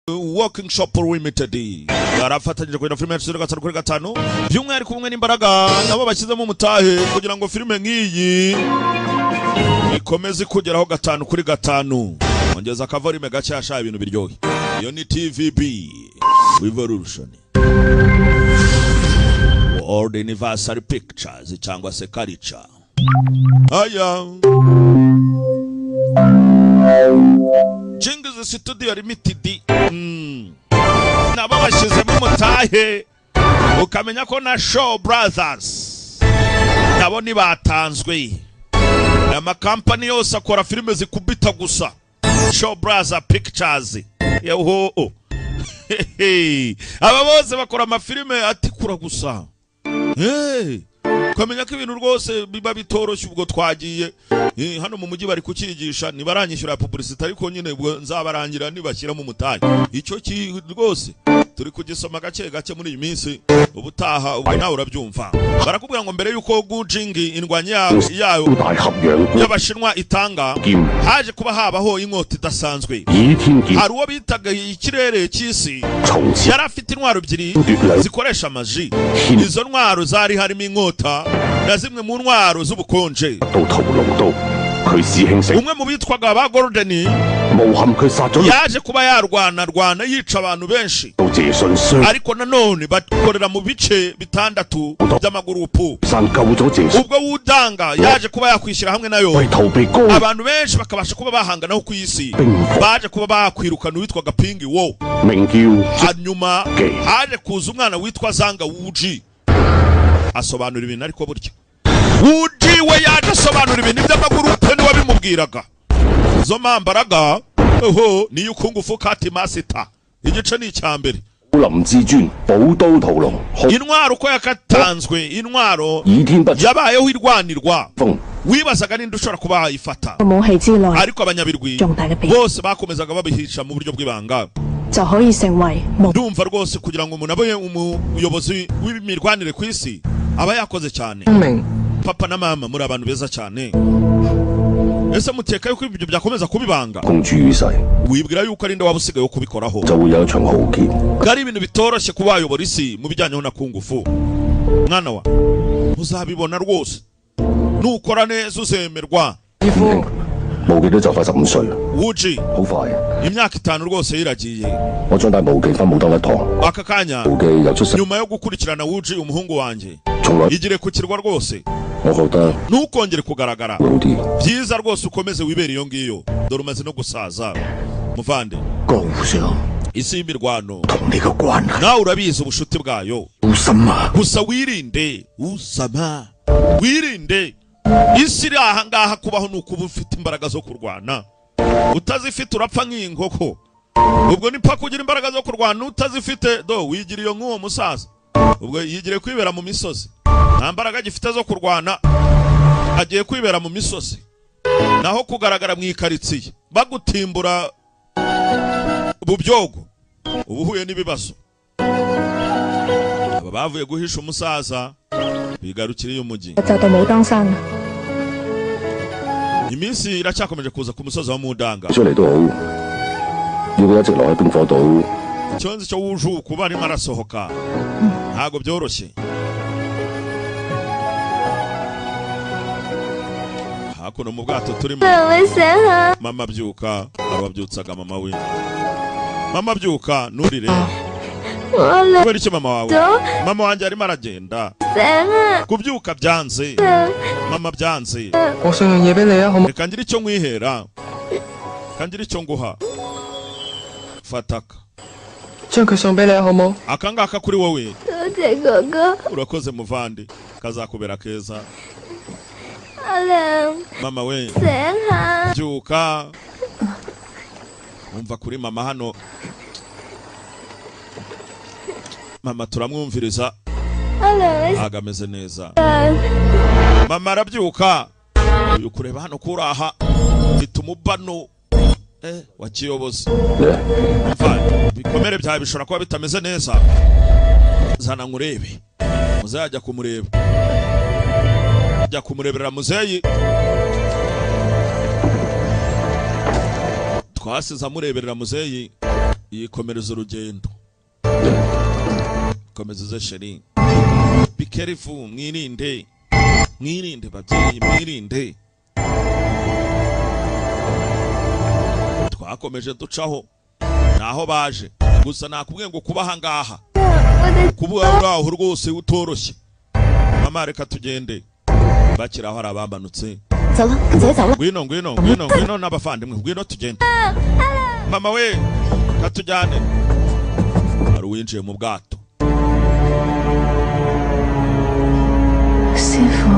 Walking Shop Limited barafatanyije kugira filime yacu 5 kuri 5, by'umwihariko kumwe n'imbaraga nabo bashyizemo umutahe kugira ngo filime nk'iyi ikomeze kugeraho 5 kuri 5. Ongeza akavolume gake yashaye ibintu biryohe. Iyo ni TVB Revolution World Universal Pictures cyangwa se Culture. Aya Jingizi Studio Limited, nabo bashyizemo umutahe, ukamenya ko na Shaw Brothers nabo ntibatanzwe. Amakampani yose akora filime zikubita gusa. Shaw Brothers Pictures yoho, aba bose bakora amafilime atikura gusa. Hey, ukamenya ko ibintu rwose biba bitoroshye. Ubwo twagiye hano mu mujyi bari kucyigisha, ntibaranyishyura publicity, ariko nyine ubwo nzabarangira nibashyiramo umutahe. Icyo ki rwose turi kugisoma gake gake muri iyi minsi. Ubutaha ubwo nawe urabyumva. Barakubwira ngo mbere y'uko Gujingi indwanyi yayo 大合陽光 y'Abashinwa itanga, 劍 haje kuba habaho inkota idasanzwe. 倚天劍 Hari uwo bitaga ikirere cy'isi, 從此 yari afite intwaro ebyiri zikoresha amaji. Izo ntwaro zari harimo inkota na zimwe mu ntwaro z'ubukonje. 到屠龍刀，佢師兄食 Umwe mu bitwaga ba Golden 無憾佢殺咗 yaje kuba yarwana rwana yica abantu benshi, 到謝信雙 ariko nanone bakorera mu bice bitandatu by'amagurupu. 山救咗謝信， Ubwo Wudanga yaje kuba yakwishyira hamwe nayo, 為逃避高 abantu benshi bakabasha kuba bahanganaho ku isi, 冰火 baje kuba bakwirukana uwitwaga Pingi wo. 名叫 Hanyuma Ge. haje kuza umwana witwa Zanga Wuji asobanura ibintu, ariko burya Wuji we yaje asobanura ibintu by'amagurupe, niwe wabimubwiraga. Izo mpambaraga oho niyo Kung Fu Cutting Master, igice ni icya mbere. 林至尊寶刀屠龍， Intwaro uko yakatanzwe, intwaro 倚天不 yabayeho irwanirwa, 風 wibazaga ninde ushobora kuba wayifata, 武器之內 ariko abanyabirwi 重大嘅秘 bose bakomezaga babihisha mu buryo bw'ibanga. 就可以成為無 Ndumva rwose kugira ngo umuntu abe umuyobozi w'imirwanire ku isi aba yakoze cyane. 明 Papa na mama, muri abantu beza cyane. Ese muteka yuko ibyo byakomeza kubibanga? 公諸於世， Wibwira yuko ari nde waba usigaye wo kubikoraho? 就會有一場浩劫。 Bwari ibintu bitoroshye kuba wayobora isi mu bijyanye na kung fu. Mwana wa, uzabibona rwose, nukora neza uzemerwa. 義父，無忌都就快15歲， Wuji, 好快。 imyaka 5 rwose yiragiye. 我將帶無忌翻武當一趟， Aka kanya, 無忌又出世， nyuma yo gukurikirana Wuji umuhungu wanjye, 從來 igire ku kirwa rwose, 我覺得 ntukongere kugaragara. 會好啲。 Byiza rwose ukomeze wibere iyo ngiyo, dore umaze no gusaza muvande. 江湖上 Isi y'imirwano 同你嘅關係 nawe urabizi ubushuti bwayo. 好深啊！ Gusa wirinde usama, wirinde isi iri aha ngaha. Kubaho ni ukuba ufite imbaraga zo kurwana, utazifite urapfa nk'iyi nkoko. Ubwo ni paka ugira imbaraga zo kurwana, utazifite do wigira iyo nk'uwo musaza. Ubwo yigiriye kwibera mu misozi, nta mbaraga agifite zo kurwana, agiye kwibera mu misozi. Naho kugaragara mu ikaritsiye bagutimbura bubyogo, uba uhuye n'ibibazo. Aba bavuye guhisha umusaza bigarukira iyo mujyi. 就到武當山啦。 Iminsi iracyakomeje kuza ku musozi wa Mudanga. 出嚟都好，要佢一直留喺冰火島， Ikibazo cyo wuju kuba arimo arasohoka ntabwo byoroshye. Hakuno mu bwato turimo, 你醒下， mama byuka. Ababyutsaga mama we. Mama byuka, nturire. 我嚟 Kubera iki mama wawe? 咗， Mama wanjye arimo aragenda. 醒啊！ Kubyuka byanze mama, byanze. 我送樣嘢俾你啊，好冇？ Reka ngire icyo nkwihera, reka ngire icyo nguha. Fataka. 將佢送俾你啊，好冇？ Aka ngaka kuri wowe. 多謝哥哥， Urakoze muvandi, kazakubera keza. 阿娘 Mama we, 醒下， byuka. Umva kuri mama hano, mama turamwumviriza. 阿娘你 Ntabwo ameze neza. 醒， Mama arabyuka. Uyu kureba hano kuraha mfite umubano wa kiyobozi. 嚟 Umva, ibikomere byawe bishobora kuba bitameze neza, zana nkurebe. Muzeyi ajya kumureba, ajya kumureberera muzeyi. Twasize amureberera muzeyi. Yikomereza urugendo, komeza uze chérie. Be careful, mwirinde, mwirinde babyeyi, mwirinde. Twakomeje ducaho naho baje. Gusa nakubwiye ngo kuba aha ngaha, kuba uri aho rwose utoroshye. Mama, reka tugende. Bakiri aho hari abamanutse. 走了，唔使走啦。 Ngwino, ngwino, ngwino, ngwino n'abavandimwe, ngwino tugende. Mama we, katujyane. Hari uwinjiye mu bwato. 師傅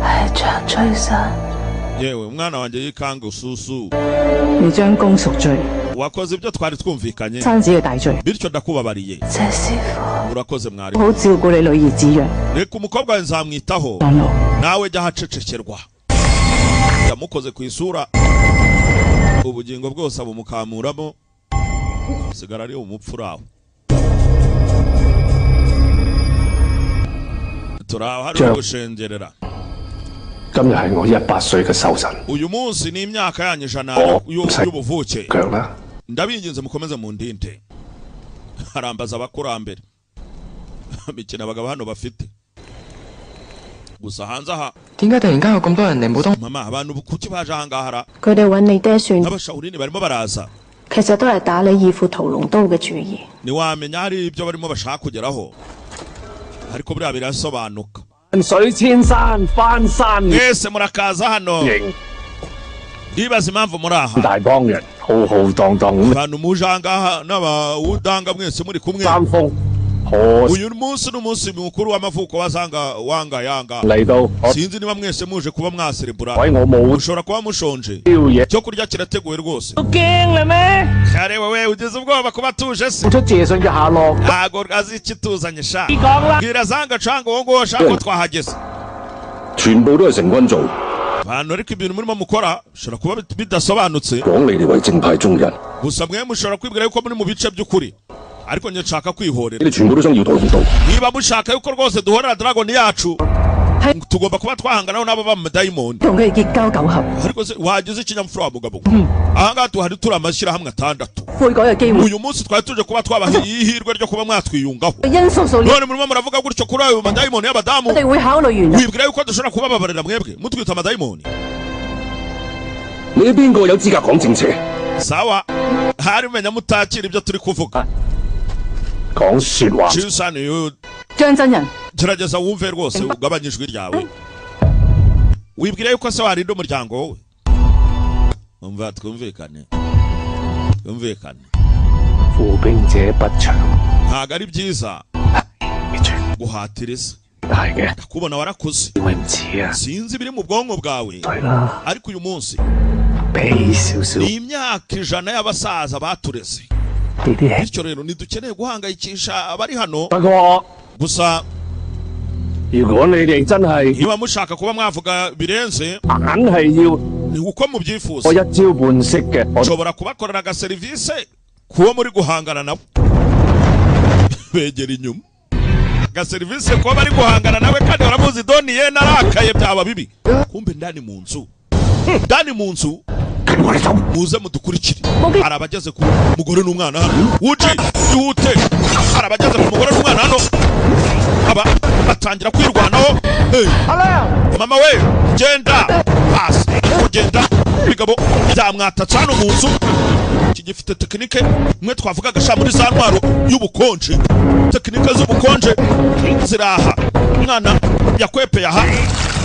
係長吹山， Yewe, umwana wanjye yikanga ususu. 你將功贖罪， Wakoze ibyo twari twumvikanye, 生子嘅大罪， bityo ndakubabariye. 謝師傅， Urakoze mwarimu. 好照顧你女兒子陽。 Reka umukobwa wawe nzamwitaho. 上路。 Nawe jya ahacecekerwa. Yamukoze ku isura, ubugingo bwose abumukamuramo, sigara ari umupfu aho. Turaho hari Ciao. gushengerera. 今日係我100歲嘅壽辰， Uyu munsi ni imyaka yanyu 100 Oh, y'ubuvuke. 腳啦， Ndabinginze mukomeze mundinde. Arambaza abakurambere, mikino abagabo hano bafite gusa hanze aha. 點解突然間有咁多人嚟武當？ Mama, abantu kuki baje ahangaha ra? 佢哋揾你爹算， N'abashawurini barimo baraza. 其實都係打你義父屠龍刀嘅主意。 Ntiwamenya hari ibyo barimo bashaka kugeraho, ariko buriya birasobanuka. 萬水千山翻山 Mwese murakaza hano. 形， Ndibaza impamvu muri aha. 大幫人浩浩蕩蕩咁 Abantu muje ahangaha n'abawudanga mwese muri kumwe. 三風，何 Uyu munsi ni umunsi mukuru w'amavuko wa Zanga Wanga Yanga. 嚟到我 Sinzi niba mwese muje kuba mwaserebura. 鬼我冇 Mushobora kuba mushonje. 招嘢， Icyo kurya kirateguwe rwose. 驚啦咩？ Kare wewe, ugeze ubwoba kuba tuje se? 出謝信嘅下落， Ntago azi ikituzanye sha. 講啦。 Bwira Zanga canga uwo nguwo shaka ko twahageze. 全部都係成軍做， Abantu, ariko ibintu murimo mukora bishobora kuba bidasobanutse. 講你哋為正派中人， Gusa mwe mushobora kwibwira yuko muri mu bice by'ukuri, ariko njye nshaka kwihorera. 你哋全部都想要屠龍刀。 Niba mushaka yuko rwose duhorera dragon yacu, tugomba kuba twahanganaho n'abo b'amadayimoni. 同佢哋結交苟合， Ariko se wagize ikinyamfura wa mugabo we? Ahangaha tuhari turi amashyirahamwe atandatu. 悔改嘅機會。 Uyu munsi twari tuje kuba twabaha ihirwe ryo kuba mwatwiyungaho. 因素數， None murimo muravuga gutyo kuri ayo madayimoni y'abadamu. 我哋會考慮完。 Wibwira yuko dushobora kubababarira mwebwe mutwita amadayimoni? 你邊個有資格講正邪？ Sawa, hari menya mutakira ibyo turi kuvuga. 講説話。 Chinsani yu 張真人， gerageza wumve rwose, ugabanye ijwi ryawe. Wibwira yuko se warinda umuryango wowe? Umva, twumvikane, twumvikane. 負兵者不長， Ntabwo ari byiza guhatiriza. 係嘅， Ndakubona warakuze. 咪唔似啊？ Sinzi ibiri mu bwonko bwawe, 對啦， ariko uyu munsi 俾少少 ni imyaka 100 y'abasaza batureze. 呢啲氣。 Bityo rero ntidukeneye guhangayikisha abari hano. 不過 Gusa 如果你哋真係 niba mushaka kuba mwavuga birenze, 硬係要 ni uko mubyifuza, 我一招半式嘅，我 nshobora kubakorera agaserivise kuwo muri guhangana nabo. Begera inyuma, agaserivise kuba bari guhangana nawe, kandi baramuzi doniye narakaye byaba bibi. Kumbe ndani mu nzu, ndani mu nzu. 跟我哋走。 Muze mudukurikire. Hari abageze ku mugore n'umwana hano. Wuji ihute, hari abageze ku mugore n'umwana hano, aba batangira kwirwanaho. Hey. Mama we, genda hasi kugenda. Bigabo byamwatatse hano mu nzu. Iki gifite tekinike mwe twavugaga sha muri za ntwaro y'ubukonje. Tekinike z'ubukonje ziraha. Umwana yakwepeye aha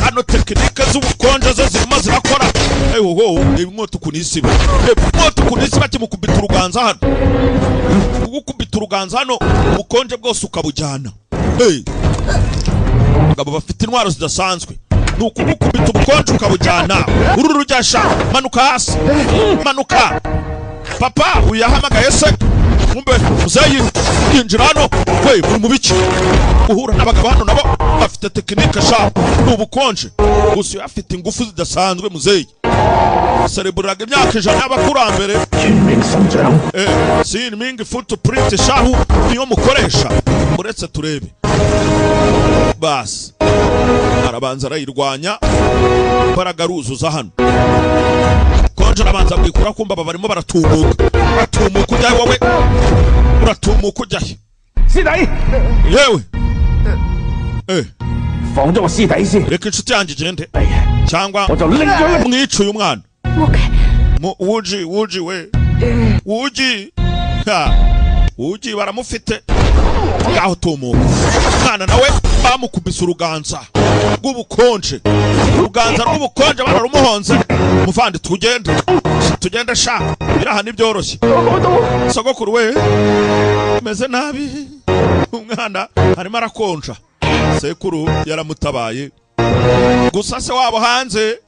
hano, tekinike z'ubukonje zo zirimo zirakora. Ehoho, reba inkota ukuntu isiba, reba inkota ukuntu isiba. Kimukubita uruganza hano, kugukubita uruganza hano, ubukonje bwose ukabujyana. Hey. Abagabo bafite intwaro zidasanzwe, ni ukugukubita ubukonje ukabujyana. Uru rujyasha, manuka hasi, manuka. Papa uyu yahamagaye se, kumbe muzeyi yinjira hano. We, muri mu biki? Uhura n'abagabo hano nabo bafite tekinike sha, ni ubukonje gusa. Uyu afite ingufu zidasanzwe muzeyi, sereburaga imyaka 100 y'abakurambere. 全面生長， Sin mingi footprint shahu niyo mukoresha. Uretse turebe basi, arabanza arayirwanya, imbaraga aruzuza hano. Konje. Ubukonje arabanza bwikura kumva aba barimo baratumuka. Baratumuka ujyahe wowe? Uratumuka ujyahe? 師弟， Yewe. Eh, 放咗我師弟先。 reka inshuti yanjye igende cyangwa 我就拎咗佢。 mwice uyu mwana. OK， Wuji, Wuji we. Wuji. Ha. Wuji baramufite. Ngaho tumuka. Mwana nawe bamukubise uruganza rw'ubukonje. Uruganza rw'ubukonje bararumuhonze. Muvandi tugende. Tugende sha. Biraha ntibyoroshye. Sogokuru we meze nabi. Umwana arimo arakonja. Sekuru yaramutabaye. Gusa se wabo hanze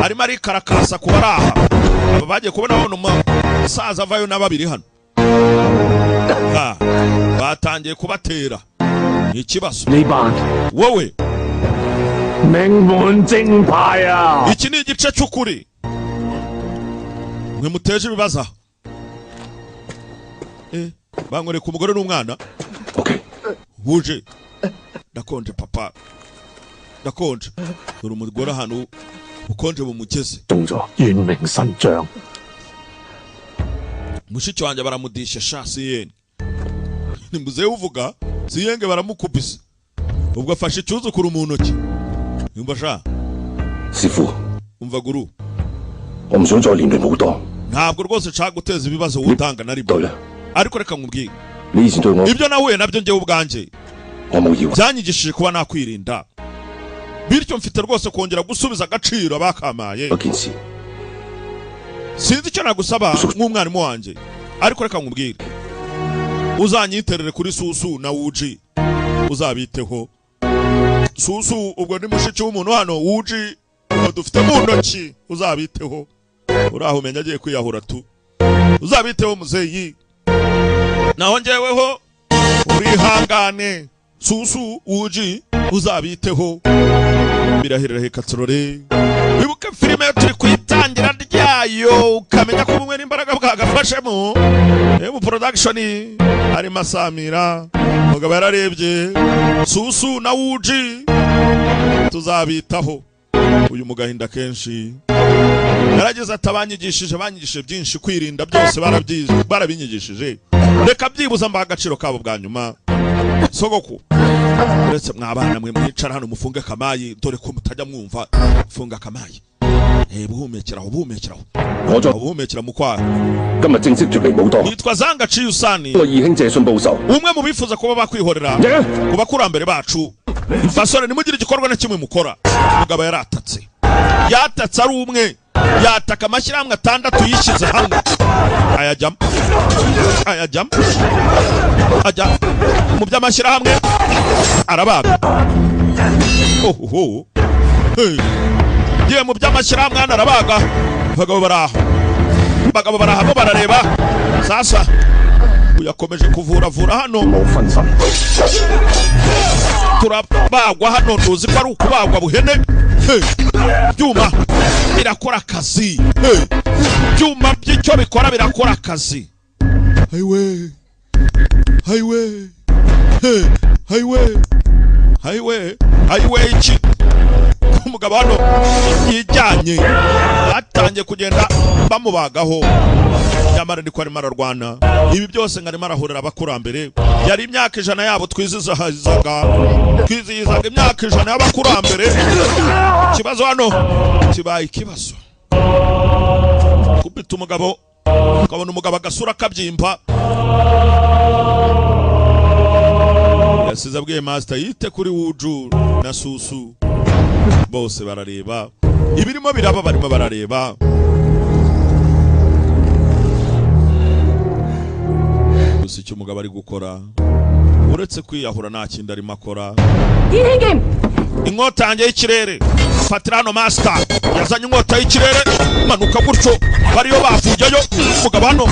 arimo arikarakasa kuba ari aha. Aba bagiye kubona babona umusaza avayo na babiri hano. Ha, batangiye kubatera. Ni ikibazo. 呢班 Wowe, 名門正派啊！ iki ni igice cy'ukuri. Mwe muteje ibibazo aho. Eh, bangoreka umugore n'umwana. OK， Wuje. Ndakonje papa. Ndakonje. Dore umugore ahantu ukonje bumugeze. 中咗玄冥神像， Mushiki wanjye baramudisha sha siyenge. Nimbuze uvuga siyenge baramukubise. Ubwo afashe icyuzukuru mu ntoki. Yumva sha, 師傅， umva guru. 我唔想再連累武當。 Ntabwo rwose nshaka guteza ibibazo wutanga na rimwe. 對啦， Ariko reka nkubwire. 你以前對我， Ibyo nahuye nabyo njyewe ubwanjye 我冇以為。 byanyigishije kuba nakwirinda. Bityo mfite rwose kongera gusubiza agaciro abakamaye. 一件事， Sinzi icyo nagusaba nk'umwarimu wanjye, ariko reka nkubwire, uzanyiterere kuri Susu na Wuji, uzabiteho. Susu ubwo ni mushiki w'umuntu hano, Wuji ubwo dufite mu ntoki, uzabiteho. Uraho umenya agiye kwiyahura tu. Uzabiteho muzeyi. Naho njyeweho urihangane. Susu, Wuji, uzabiteho. Birahirira hekatorore. Wibuke filime turi kuyitangira ryayo ukamenya ko ubumwe n'imbaraga bwagafashemo. Mu production harimo Asamira, umugabo yararebye Susu na Wuji tuzabitaho. Uyu mugahinda kenshi yarageze atabanyigishije, banyigishije byinshi, kwirinda byose barabyize, barabinyigishije. Reka byibuza mbaha agaciro kabo bwa nyuma. Sogoku, uretse mwabana mwe mwicara hano mufunge kamayi, dore ko mutajya mwumva. Funga kamayi. Eh, buhumekeraho, buhumekeraho. 我再 Buhumekera mu kwaha. 今日正式脱離武當， Nitwa Zanga Chiyusani, 我義兄謝信報仇。 umwe mu bifuza kuba bakwihorera ku bakurambere bacu. Basore, ntimugire igikorwa na kimwe mukora. Umugabo yaratatse, yatatse ari umwe, yataka amashyirahamwe atandatu yishyize hamwe, ayajyamo, ayajyamo, ajya mu by'amashyirahamwe arabaga. Ohoho, hey. Giye mu by'amashyirahamwe hano arabaga. Abagabo baraha, abagabo baraha bo barareba. Sasa uyakomeje kuvuravura hano. 冇分心。 Turabagwa hano, tuzi ko ari ukubagwa buhene. Hey. Byuma birakora akazi. Hey. Byuma by'icyo bikora birakora akazi. Highway, highway, hey, highway, highway, highway iki? Umugabo hano yijyanye, batangiye kugenda bamubagaho. Nyamara niko arimo ararwana. Ibi byose ngo arimo arahurira abakurambere. Yari imyaka 100 yabo twizihizaga, twizihizaga imyaka 100 y'abakurambere. Ikibazo hano kibaye ikibazo. Kubita umugabo, ukabona umugabo agasura kabyimba. Yasize abwiye master yite kuri Wuju na Susu. Bose barareba ibirimo biraba, barimo barareba. Gusa icyo umugabo ari gukora uretse kwiyahura nta kindi arimo akora. Inkota yanjye y'ikirere, fatira hano master. Yazanye inkota y'ikirere, manuka gutyo, bariyo bavuyeyo. Umugabo hano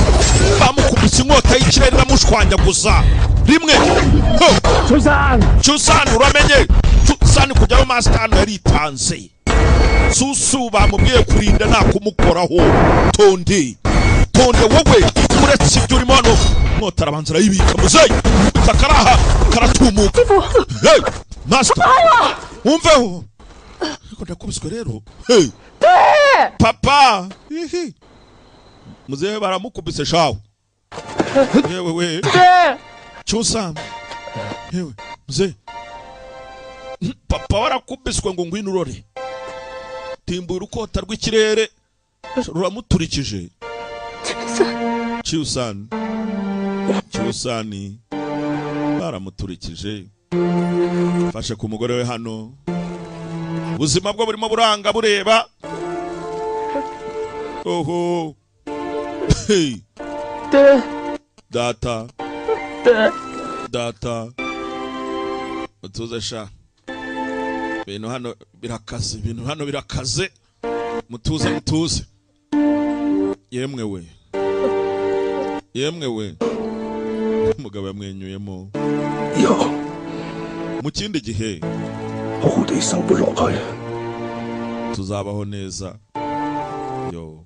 bamukubise inkota y'ikirere iramushwanyaguza rimwe. 崔生， Chusani, uramenye Chusani kujyayo master hano yaritanze. Susu bamubwiye kurinda nta kumukoraho. Tonde, tonde wowe, uretse ibyo urimo hano. Inkota arabanza arayibika muzeyi, akaraha karatumuka. Hey, master, umveho. Ariko ndakubiswe rero. Hey. Papa, hihi. Muzehe baramukubise shawo. Yewe we. Cyusa. Yewe muzehe. Papa warakubiswe ngo ngwino urore. Timbura urukota rw'ikirere ruramuturikije. Cyusani. Cyusani baramuturikije. Fashe ku mugore we hano. Ubuzima bwo burimo buranga bureba. Oho. Hey. Data. Data. Utuze sha. Ibintu hano birakaze, ibintu hano birakaze. Mutuze mutuze. Yemwe we. Yemwe we. Umugabo yamwenyuyemo. Yo. Mu kindi gihe tuzabaho neza. Yo.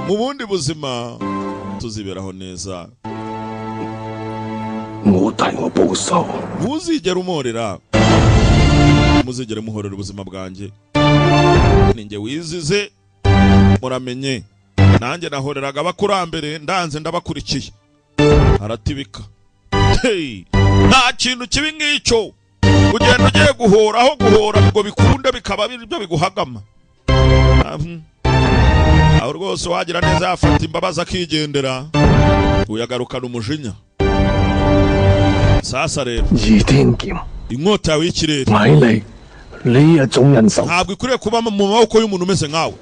Mu bundi buzima tuziberaho neza. Ntuzigere umorera. Muzigere muhorera ubuzima bwanjye. Ninjye wizize muramenye. Nanjye nahoreraga abakurambere ndanze ndabakurikiye. Aratibika. Hey! Nta kintu kibi nk'icyo. Ugenda ugiye guhora aho guhora ngo bikunde bikaba ibyo biguhagama. Aho rwose wagira neza yafata imbabazi akigendera. Uyagarukana umujinya. Sasa rero inkota yawe y'ikirere ntabwo ikwiriye kuba mu maboko y'umuntu umeze nkawe.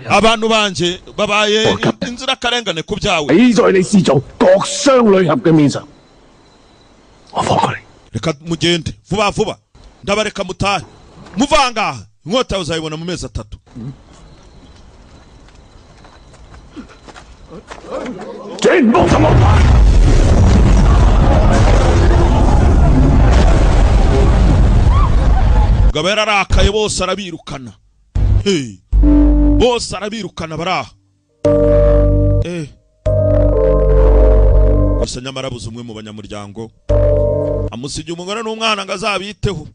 Abantu banje babaye inzirakarengane ku byawe. Reka mugende vuba vuba, ndabareka mutahe muvangaha. Inkota yawe uzayibona mu mezi 3. Mugabo yararakaye bose arabirukana. Hey. Bose arabirukana baraha. Gusa nyamara abuze umwe mu banyamuryango. Amusigiye umugore n'umwana ngo azabiteho.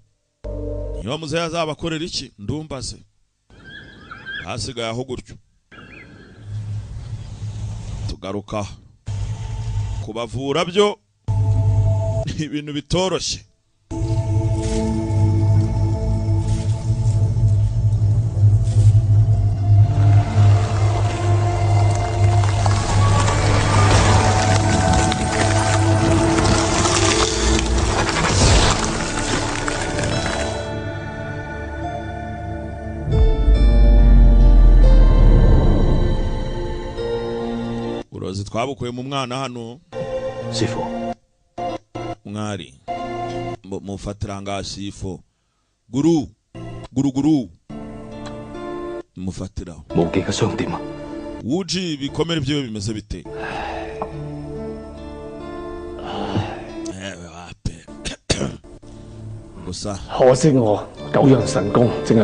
Niba muzehe azabakorera iki ndumbaze. Hasigaye aho gutyo. Tugaruka kubavura byo ibintu bitoroshye. Urozi twabukuye mu mwana hano. Sifo. Mwari. Mufatira nga sifo. Guru. Guru guru. Mufatira. Wuji bikomere byiwe bimeze bite? Wape. Gusa.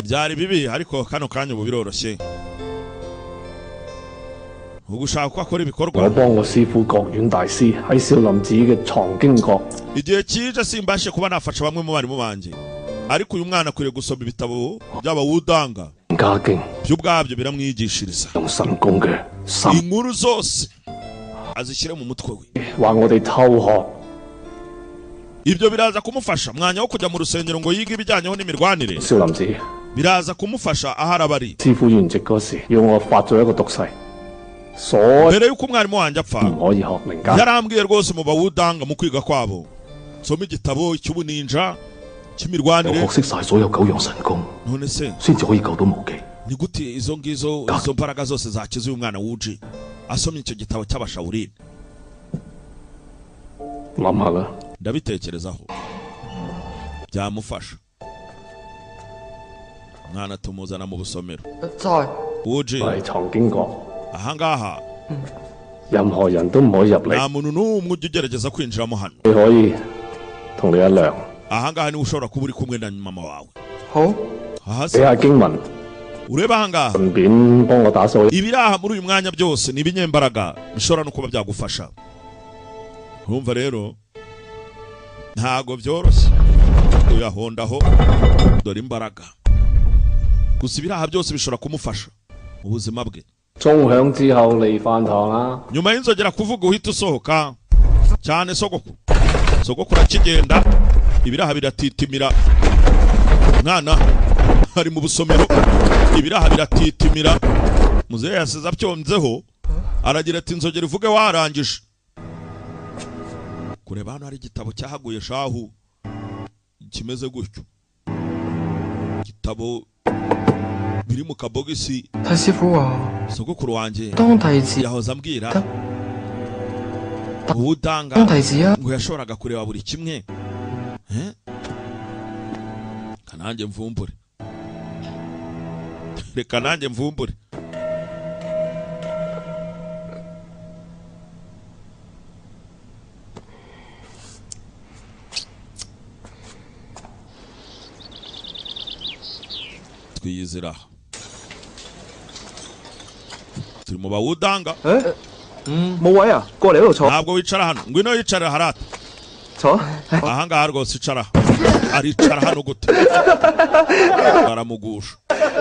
Byari bibi ariko kano kanya ubu biroroshye. Ugushaka ko akora ibikorwa. Igihe kije simbashe kuba nafasha bamwe mu barimu banje. Ariko uyu mwana akwiriye gusoma ibitabo by'abawudanga. Byo ubwabyo biramwigishiriza. Inkuru zose azishyire mu mutwe we. Ibyo biraza kumufasha mwanya wo kujya mu rusengero ngo yige ibijyanyeho n'imirwanire. Biraza kumufasha ahari abari. Mbere yuko umwarimu wanjye apfa yarambwiye rwose mu bawudanga mu kwiga kwabo nsoma igitabo cy'ubuninja cy'imirwanire. None se ni gute izo ngizo izo mbaraga zose zakiza uyu mwana wuje asomye icyo gitabo cy'abashawurini? Ndabitekerezaho byamufasha. Mwana tumuzana mu busomero. Wuje ahangaha nta muntu n'umwe ujya ugerageza kwinjiramo hano. Ahangaha niwe ushobora kuba uri kumwe na mama wawe. Ureba ahangaha ibiraha muri uyu mwanya byose ni ibinyembaraga bishobora no kuba byagufasha. Urumva rero ntago byoroshye uyahondaho dore imbaraga. Gusa ibiraha byose bishobora kumufasha mu buzima bwe. 鐘響之後嚟飯堂啦。 Nyuma y'inzogera kuvuga uhita usohoka cyane. Sogokuru, sogokuru akigenda ibiraha biratitimira. Mwana ari mu busomero, ibiraha biratitimira. Muzehe yasize abyonzeho, aragira ati inzogera ivuge warangije. Kureba hano hari igitabo cyahaguye shahu kimeze gutyo, igitabo biri mu kabogisi. 太師傅話 Sogokuru wanjye 當弟子 yahoze ambwira ubudanga 當弟子啊， ngo yashoboraga kureba buri kimwe. Eh? Reka nanjye mvumbure, reka nanjye mvumbure. Twiyizira aha. Turi mu bawudanga. 冇位啊，過嚟呢度坐。 Ntabwo wicara hano, ngwino yicara harata. 坐。 Ahangaha rwose icara. Aricara hano gute? Baramugusha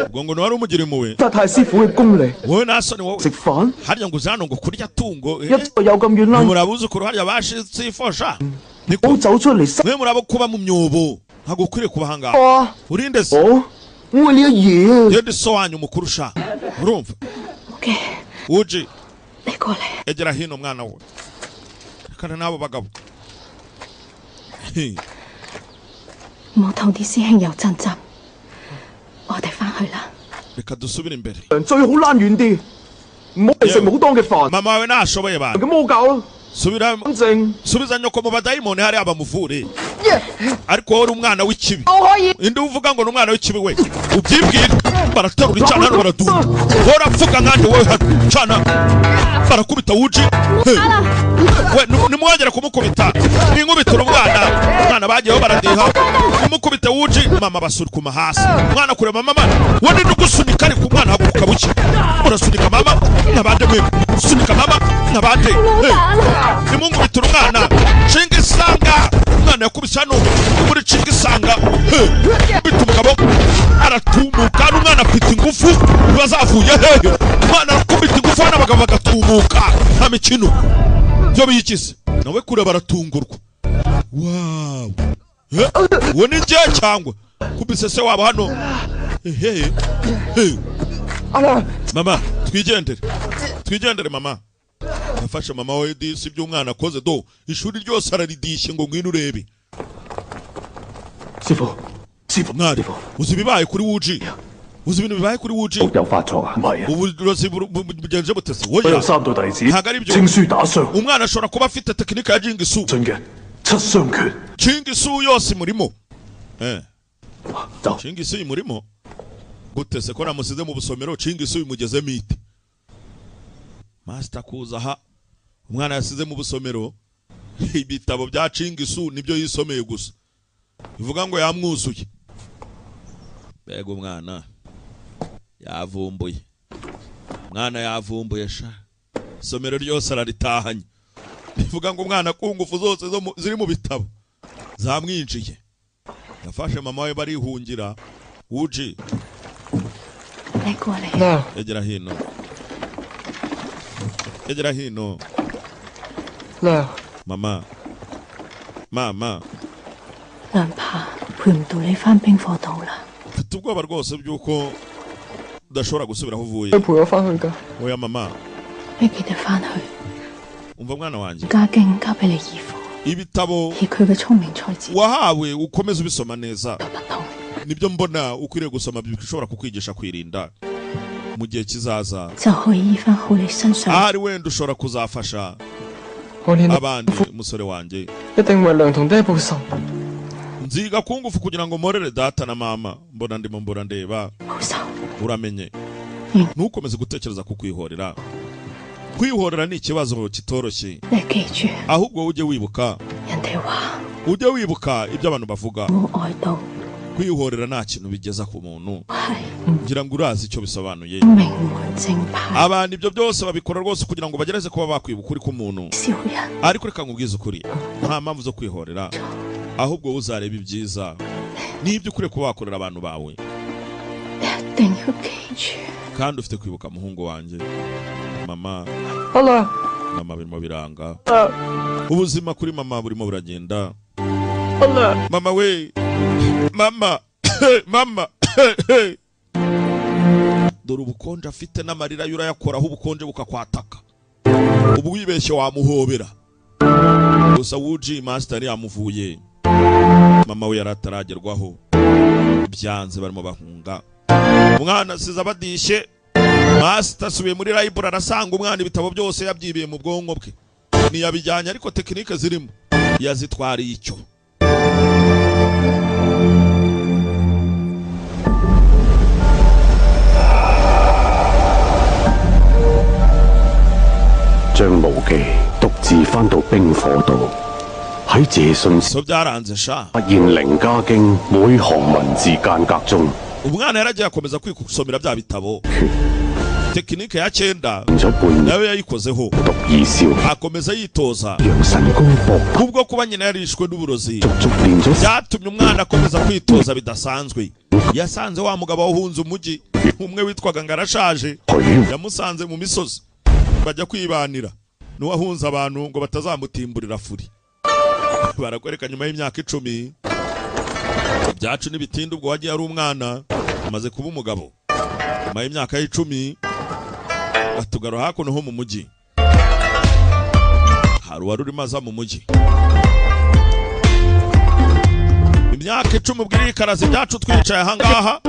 ubwo ngo wari umugira impuhwe. 得太師傅嘅功力， Wowe nta soni wowe. 食飯 Harya ngo uze hano ngo kurya tungo 一個有咁遠啦， muri abuzukuru harya bashitsifosha niko 好走出嚟塞 mwe murabo kuba mu myobo, ntabwo ukwiriye kuba ahangaha. 啊！ Urinde se? 我我係你阿爺啊！ Yende so wanyu mukuru sha, urumva? OK， Uji, 你過嚟。 egera hino mwana we. Rekana n'abo bagabo. 唔好同啲師兄有爭執，我哋翻去啦。 Reka dusubire imbere. 最好躝遠啲，唔好嚟食武當嘅飯， Mama wawe ntashoboye bana. 咁魔教咯， Subira, 反正 subiza nyoko mu badayimoni hariya bamuvure. Ariko wowe uri umwana w'ikibi. Indi uvuga ngo ni umwana w'ikibi we, ubyibwire. Baraterura icana hano, baradunda. Wowe urapfuka nkandi wowe hano cana. Barakubita wuji. Hey. We nimwongere kumukubita, ninkubitira umwana. Umwana bagiyeho baradiha, nimukubite wuji. Mama basurukuma hasi, umwana kureba mama we ni gusunika, ariko umwana haguruka buke. Murasunika mama nabande, mwe sunika mama nabande. Hey. Nimungubitira umwana nshinga isanga. Umwana yakubise hano muri nshinga isanga. Hey. Kubita umugabo aratumuka, n'umwana afite ingufu ntibazavuye hehe. Umwana arakubita ingufu hano, abagabo bagatumuka, nta mikino byo biyikize. Nawe kure baratungurwa. Wow, uwo ni njye cyangwa kubise se wabo hano? Ehe he. Mama twigendere, twigendere mama. Yafashe mama we disi by'umwana akoze do ishuri ryose araridishye ngo ngwino urebe. 師傅，師傅， Mwari uzi ibibaye kuri wuji? Uzi ibintu bibaye kuri wuji? 有發作啊？唔係啊， Uburozi bugenje butese? 我有 Oya, 三道弟子， ntabwo ari byo. 證書打傷， Umwana ashobora kuba afite tekinike ya jingisu. 進嘅七傷拳。 Jingisu yose imurimo. Eh. 走。 Jingisu imurimo gute se ko namusize mu busomero? Jingisu imugezemo ite? Master kuza aha, umwana yasize mu busomero ibitabo bya Jingisu nibyo yisomeye gusa, bivuga ngo yamwuzuye. Mbega umwana yavumbuye, umwana yavumbuye sha, isomero ryose araritahanye. Bivuga ngo umwana ku ngufu zose zo ziri mu bitabo zamwinjiye. Yafashe mama we barihungira. Uji, 你過嚟。 娘， egera hino, egera hino. 娘， Mama, mama. 娘怕陪唔到你翻冰火島啦。 Mfite ubwoba rwose by'uko udashobora gusubira aho uvuye. 佢陪我翻去㗎。 Oya mama. 你記得翻去， Umva mwana wanjye, 家境交俾你義父， ibitabo 以佢嘅聰明才智 wahawe ukomeze ubisoma neza. 不同。 Nibyo mbona ukwiriye gusoma bishobora kukwigisha kwirinda mu gihe kizaza. 就可以醫翻好你身上 Ahari wenda ushobora kuzafasha 我練 abandi, musore wanjye. 一定為娘同爹報仇。 Nziga kungufu kugira ngo mporere data na mama. Mbona ndimo mbona ndeba. 報仇。 Uramenye ntukomeze gutekereza ku kwihorera. Kwihorera ni ikibazo kitoroshye. 你記住， Ahubwo ujye wibuka, 人哋話 ujye wibuka ibyo abantu bavuga. 冇愛到 Kwihorera nta kintu bigeza ku muntu. 係 Ngira ngo urazi icyo bisobanuye. 名門正派 Abantu ibyo byose babikora rwose kugira ngo bagereze kuba bakwiba ukuri k'umuntu. 小人， Ariko reka nkubwize ukuri, nta mpamvu zo kwihorera, ahubwo wowe uzareba ibyiza n'ibyo ukwiye kuba wakorera abantu bawe. 你一定要記住。Kandi ufite kwibuka muhungu wanjye. Mama. 阿娘， Mama birimo biranga. Ubuzima kuri mama burimo buragenda. 阿娘， Mama we. Mama. Mama. Dore ubukonje afite n'amarira yurayakoraho ubukonje bukakwataka. Ubu wibeshye wamuhobera. Gusa Wuji master yamuvuye. Mama we yarataragerwaho. Byanze barimo bahunga. Umwana asize abadishye. Master asubiye muri library arasanga umwana ibitabo byose yabyibiye mu bwonko bwe. Ntiyabijyanye ariko tekinike zirimo yazitwariye icyo. 張無忌獨自翻到冰火島，喺謝信 So byaranze sha. 發現《靈家經》每行文字間隔中 Umwana yaragiye akomeza kwikusomera bya bitabo. Tekinike ya 9 咗半 nayo yayikozeho. 讀二少， Akomeza yitoza. 楊神功博 Kubwo kuba nyina yarishwe n'uburozi 足足練咗 byatumye umwana akomeza kwitoza bidasanzwe. Yasanze wa mugabo wahunze umujyi umwe witwaga Ngarashaje, 許 yamusanze mu misozi bajya kwibanira. N'uwahunze abantu ngo batazamutimburira furi. Barakwereka nyuma y'imyaka 10 byacu n'ibitinda ubwo wagiye ari umwana amaze kuba umugabo. Nyuma y'imyaka 10 batugarura hakuno ho mu mujyi. Hari uwari urimo aza mu mujyi. Imyaka 10 ubwo irikaraza ibyacu twicaye ahangaha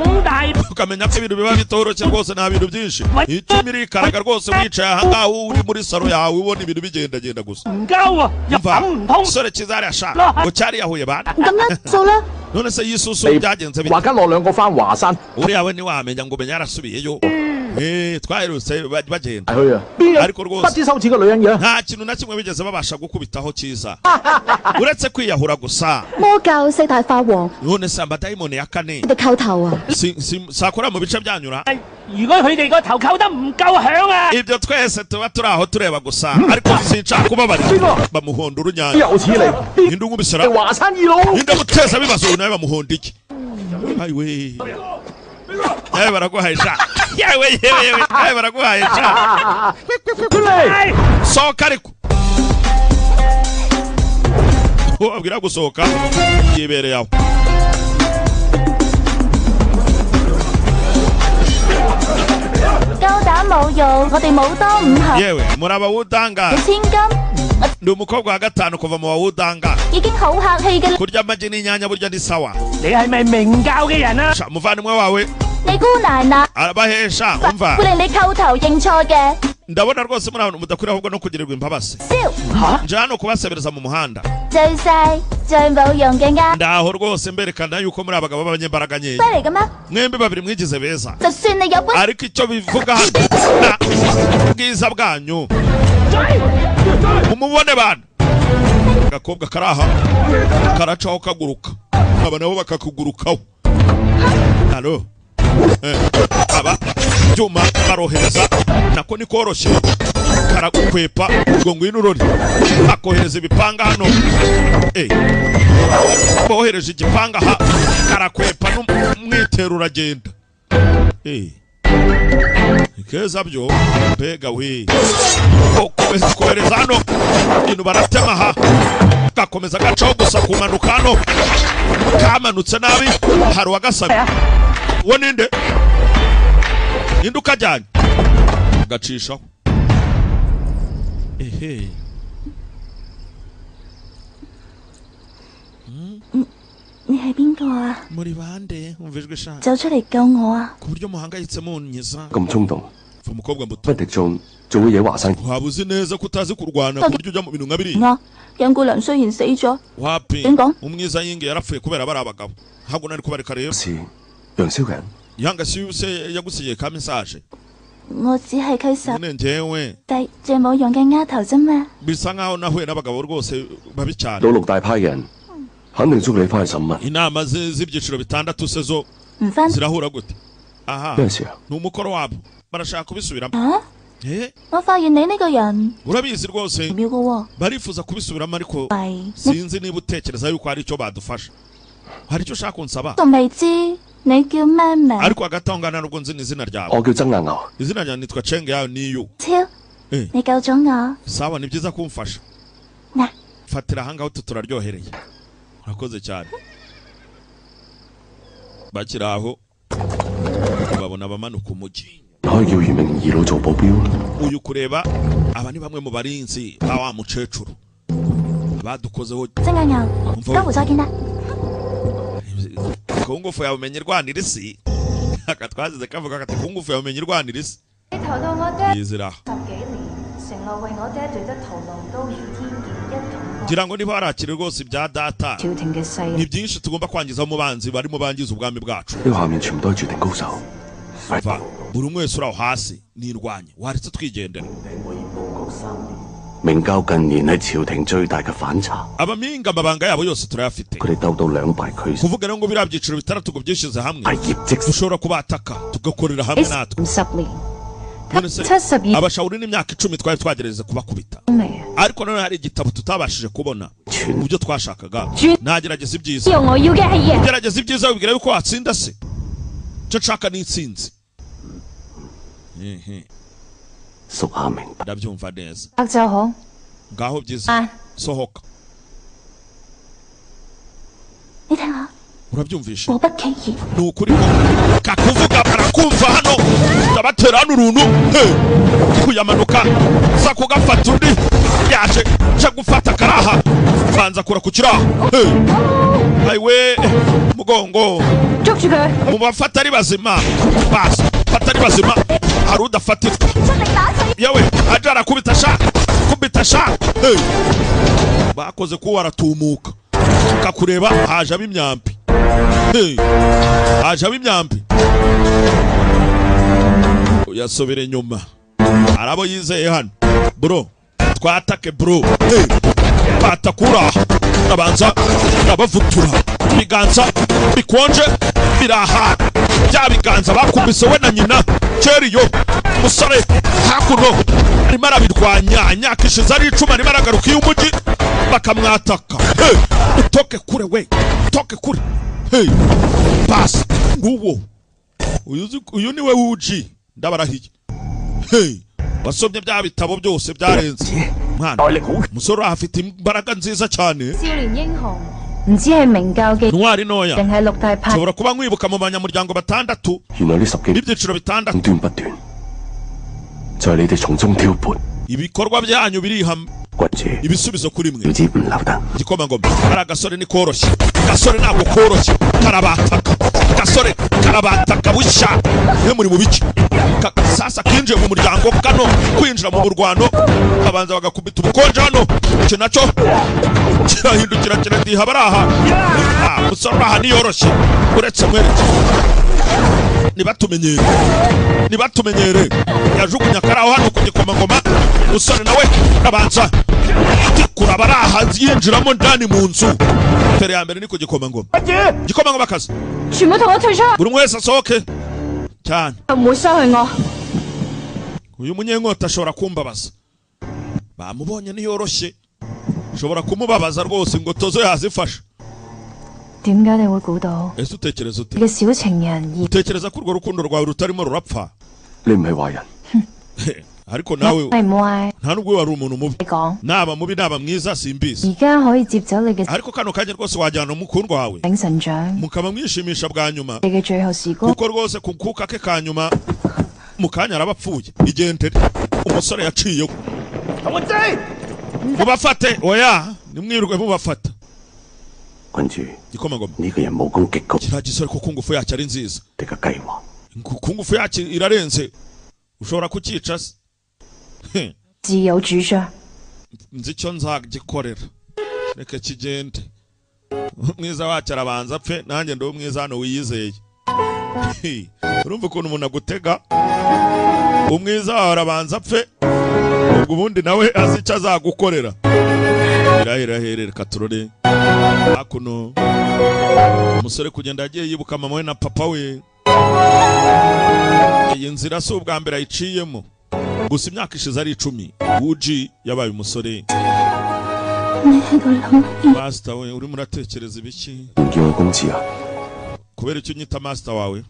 ukamenya ko ibintu biba bitoroshye rwose nta bintu byinshi. 10 irikaraga rwose wicaye ahangaha uri muri saro yawe ubona ibintu bigendagenda gusa. 唔夠啊，又 Umva 諗唔通。 sore kizari asha ngo cyari yahuye bana. 咁樣數啦， None se yisusu byagenze bite? 華家樂兩個翻華山 Uriya we ntiwamenya ngo umenya yarasubiyeyo. Twaherutse bagenda. 去啊，邊有 Ariko 不 rwose 知羞恥嘅女人嘅？ nta kintu na kimwe bigeze babasha gukubitaho cyiza uretse kwiyahura gusa. 魔教四大化王， None se amadayimoni ya kane 你哋叩頭啊！ sakora mu bice byanyura. 如果佢哋個頭扣得唔夠響啊！ Ibyo twese tuba turi aho tureba gusa ariko sinshaka kubabarira. Bamuhonda urunyanya. 又似嚟，邊 Ninde unkubisira? 係華山二老？ Ninde guteza bibazo uyu nawe bamuhonda iki? Ayiwe. Nawe baraguhaye sha. Yewe yewe yewe. Nawe baraguhaye sha. 出嚟！ Sohoka ariko. Ubabwira gusohoka yibereye aho. 夠膽冇用，我哋武當五行 Yewe muri abawudanga 千金 ndi umukobwa wa 5 kuva mu bawudanga. 已經好客氣嘅啦。 Kurya amagi n'inyanya burya ni sawa. 你係咪明教嘅人啊？ Sha, umuvandimwe wawe 你姑奶奶 arabahesha umva. 會令你叩頭認錯嘅。 Ndabona rwose muri abantu mudakwiriye ahubwo no kugirirwa imbabazi. 燒 Nje hano kubasebereza mu muhanda. 最細最冇用嘅呃 Ndaho rwose mberekana yuko muri abagabo b'abanyembaraga nkeya. 犀利嘅咩？ Mwembi babiri mwigize beza. 就算你有本 Ariko icyo bivuga hano na bwiza bwanyu. Mumubone bana. Agakobwa karaha karacaho kaguruka. Aba nabo bakakugurukaho. Halo. Aba byuma barohereza nako ni koroshye karagukwepa ngo ngwino urore. Akohereza ibipanga hano. Bohereje igipanga ha karakwepa n'umwitero uragenda. Keza byo mbega we. Ukomeza kohereza hano ibintu baratema ha gakomeza gacaho gusa kumanuka hano kamanutse nabi hari uwagasabye. Uwo ninde? Ninde ukajyanye? Gacishaho. Ehe. 你係邊個啊？ Muri bande umva ijwi sha. 走出嚟救我啊！ Ku buryo muhangayitse munyiza. 咁衝動， Umva umukobwa muto. 不敵眾仲會惹華山。 Waba uzi neza ko utazi kurwana ku buryo ujya mu bintu nka biriya. 我楊姑娘雖然死咗， Wapi? 點講？ Umwiza yinge yarapfuye kubera bari abagabo. Ntabwo nari kubareka rero. 是楊小人， Yanga si se yagusigiye ka message. 我只係佢手 Nyine njyewe 低最冇用嘅丫頭啫嘛。 bisa nkaho nahuye n'abagabo rwose babi cyane. 到六大派嘅人肯定捉你翻去審問。 Inama z'ibyiciro bitandatu se zo 唔翻 zirahura gute? Aha. 咩事啊？ Ni umukoro wabo. Barashaka kubisubiramo. 啊！ Eh, 我發現你呢個人 urabizi rwose 唔妙嘅喎， barifuza kubisubiramo ariko 係你 sinzi niba utekereza yuko hari icyo badufasha. Hari icyo ushaka kunsaba? 仲未知你叫咩名？ Ariko hagati aho ngaho nubwo nzi n'izina ryawe. 我叫曾阿牛。 Izina ryawe nitwa Cheng Yao Niyu. 超，你救咗我。 Sawa, ni byiza kumfasha. Na. Fatira ahangaho utu turaryohereye. Urakoze cyane. Bakiri aho babona abamanuka umujyi. 可以叫余明二老做保鏢。 Uyu kureba aba ni bamwe mu barinzi ba wa mukecuru badukozeho. 曾阿牛，江湖再見啦。 Kungufu yawe umenye irwanira isi. Akatwazize kavuga kati kungufu yawe umenye irwanira isi. 你投到我爹 Yizira. 十幾年，承諾為我爹奪得屠龍刀與天劍一同 Ngira ngo niba harakiri rwose ibya data. 朝廷嘅勢 Ni byinshi tugomba kwangiza mu banzi barimo bangiza ubwami bwacu. 呢下面全部都係絕頂高手。 Va, buri umwe wese uri aho hasi nirwanye waretse twigendera. 明教近年係朝廷最大嘅反賊， Abaminga amabanga yabo yose turayafite. 佢哋鬥到兩敗俱傷， Kuvuga rero ngo biriya byiciro bitandatu ngo byishyize hamwe 係業績 dushobora kubataka tugakorera hamwe natwe. 十年 None se 72 abashawuri n'imyaka 10 twari twagerageza kubakubita, 未啊？ ariko none hari igitabo tutabashije kubona mu byo twashakaga. Nagerageza ibyiza, 用我要嘅係贏。 gerageza ibyiza wibwira yuko watsinda se? Icyo nshaka ni intsinzi. Ehe, 屬下明白。 ndabyumva neza. 得就好。 Ngaho byiza, 啊， sohoka. 你睇下， Urabyumvishe? 禍不期然。 Ni ukuri ko kakuvuga barakumva hano, ndabatera hano uruntu. He, kuyamanuka za kugafata undi yaje nje gufata karaha banza kura ku kiraha. He, ayiwe mugongo. 捉住佢！ Mu bafata ari bazima, basi fata ari bazima, hari udafatirwa. Yewe aje arakubita sha kubita sha. He, bakoze kuba aratumuka kakureba haje ab'imyambi. Hey, haje ab'imyambi. Yasobera inyuma arabo yizeye hano bro, twatake bro. Hey, batakura abanza abavutura ibiganza bikonje biraha bya biganza bakubise we na nyina keriyo. Umusore hakuno arimo arabirwanya, imyaka ishize ari 10 arimo aragaruka iyo umujyi bakamwataka. Hey, utoke kure we, utoke kure. Hey, basi nguwo uyu niwe wuji ndabarahiye. Hey, wasomye bya bitabo byose byarenze mwana. Umusore afite imbaraga nziza cyane. 少年英雄唔知係明教嘅 Ntwari ntoya, 定係六大派。 nshobora kuba nkwibuka mu banyamuryango batandatu 原來呢十幾 n'ibyiciro bitandatu. 端不斷，就係你哋從中挑撥， Ibikorwa byanyu birihama 君主 ibisubizo kuri mwe. 小子唔留得。 Igikomangoma ari agasore ni koroshye, gasore ntabwo koroshye, karabataka gasore karabataka bushya. Mwe muri mu biki? Sasa kinjiye mu muryango kano kwinjira mu murwano babanza bagakubita ubukonje hano, iki nacyo kirahindukira kiradiha baraha. Umusore uraha niyoroshye, uretse mwereke nibatumenyere, nibatumenyere. Yajugunya akaraho hano ku gikomangoma. Umusore nawe abanza tikura baraha yinjiramo ndani mu nzu. Fere ya mbere ni ku gikomangoma. Gikomangoma kazi, 全部同我退出， buri umwe wese asohoke cyane. 唔會傷害我。 Uyu munyenkota ashobora kumbabaza, bamubonye niyoroshye, ashobora kumubabaza rwose ingoto zo yazifasha. 點解你會估到 Ese utekereza ute? 你嘅小情人而 Utekereza ko urwo rukundo rwawe rutarimo rurapfa? 你唔係壞人， Ariko nawe 係唔壞？ nta nubwo wari umuntu mubi. 你講， Naba mubi naba mwiza simbizi, 而家可以接走你嘅 ariko kano kanya rwose wajyana umukundwa wawe 醒神獎， mukaba mwishimisha bwa nyuma, 你嘅最後時光。 kuko rwose ku kuka ke ka nyuma mu kanya araba apfuye. Igendere. Umusore yaciyeho. Mubafate oya, nimwirirwe mubafata. 君主 Gikomangoma, 呢個人武功極高， kiriya gisore kuko ngufu yacyo ari nziza, 你嘅計劃 kungufu yacyo irarenze, ushobora kucyica se? He, 自有主張， nzi icyo nzagikorera, reka kigende. Umwiza wacyo arabanza apfe, nanjye ndi umwiza hano wiyizeye. He, urumva ukuntu umuntu agutega? Umwiza wawe arabanza apfe, ubwo ubundi nawe azi icyo azagukorera. Irahirahere reka turore hakuno. Umusore kugenda yagiye yibuka mama we na papa we. Iyi nzira si ubwa mbere ayiciyemo, gusa imyaka ishize ari 10 Wuji yabaye umusore. 你喺度諗乜嘢？ Pastor we, urimo uratekereza ibiki? 唔叫我公子啊？ Kubera icyo unyita master wawe?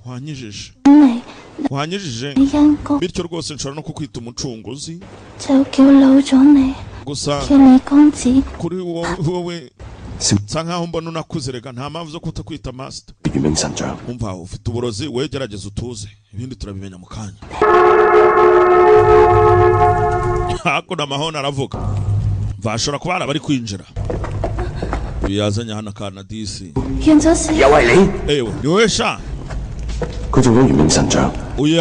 Wanyijije. 你 Wanyijije. 你恩公 Bityo rwose nshobora no kukwita umucunguzi. 就叫老咗你， Gusa 叫你公子。 kuri wowe nsa nkaho mbona unakuze, rega nta mpamvu zo kutakwita master. 玄冥神像， Umva, ufite uburozi, wowe gerageza utuze, ibindi turabimenya mu kanya. Hakuno amahoni aravuga, mva ashobora kuba hari abari kwinjira. Uyu yazanye hano akana disi. 完咗事，又係你， Ewe, ni wowe sha. 佢中咗玄冥神像， Uyu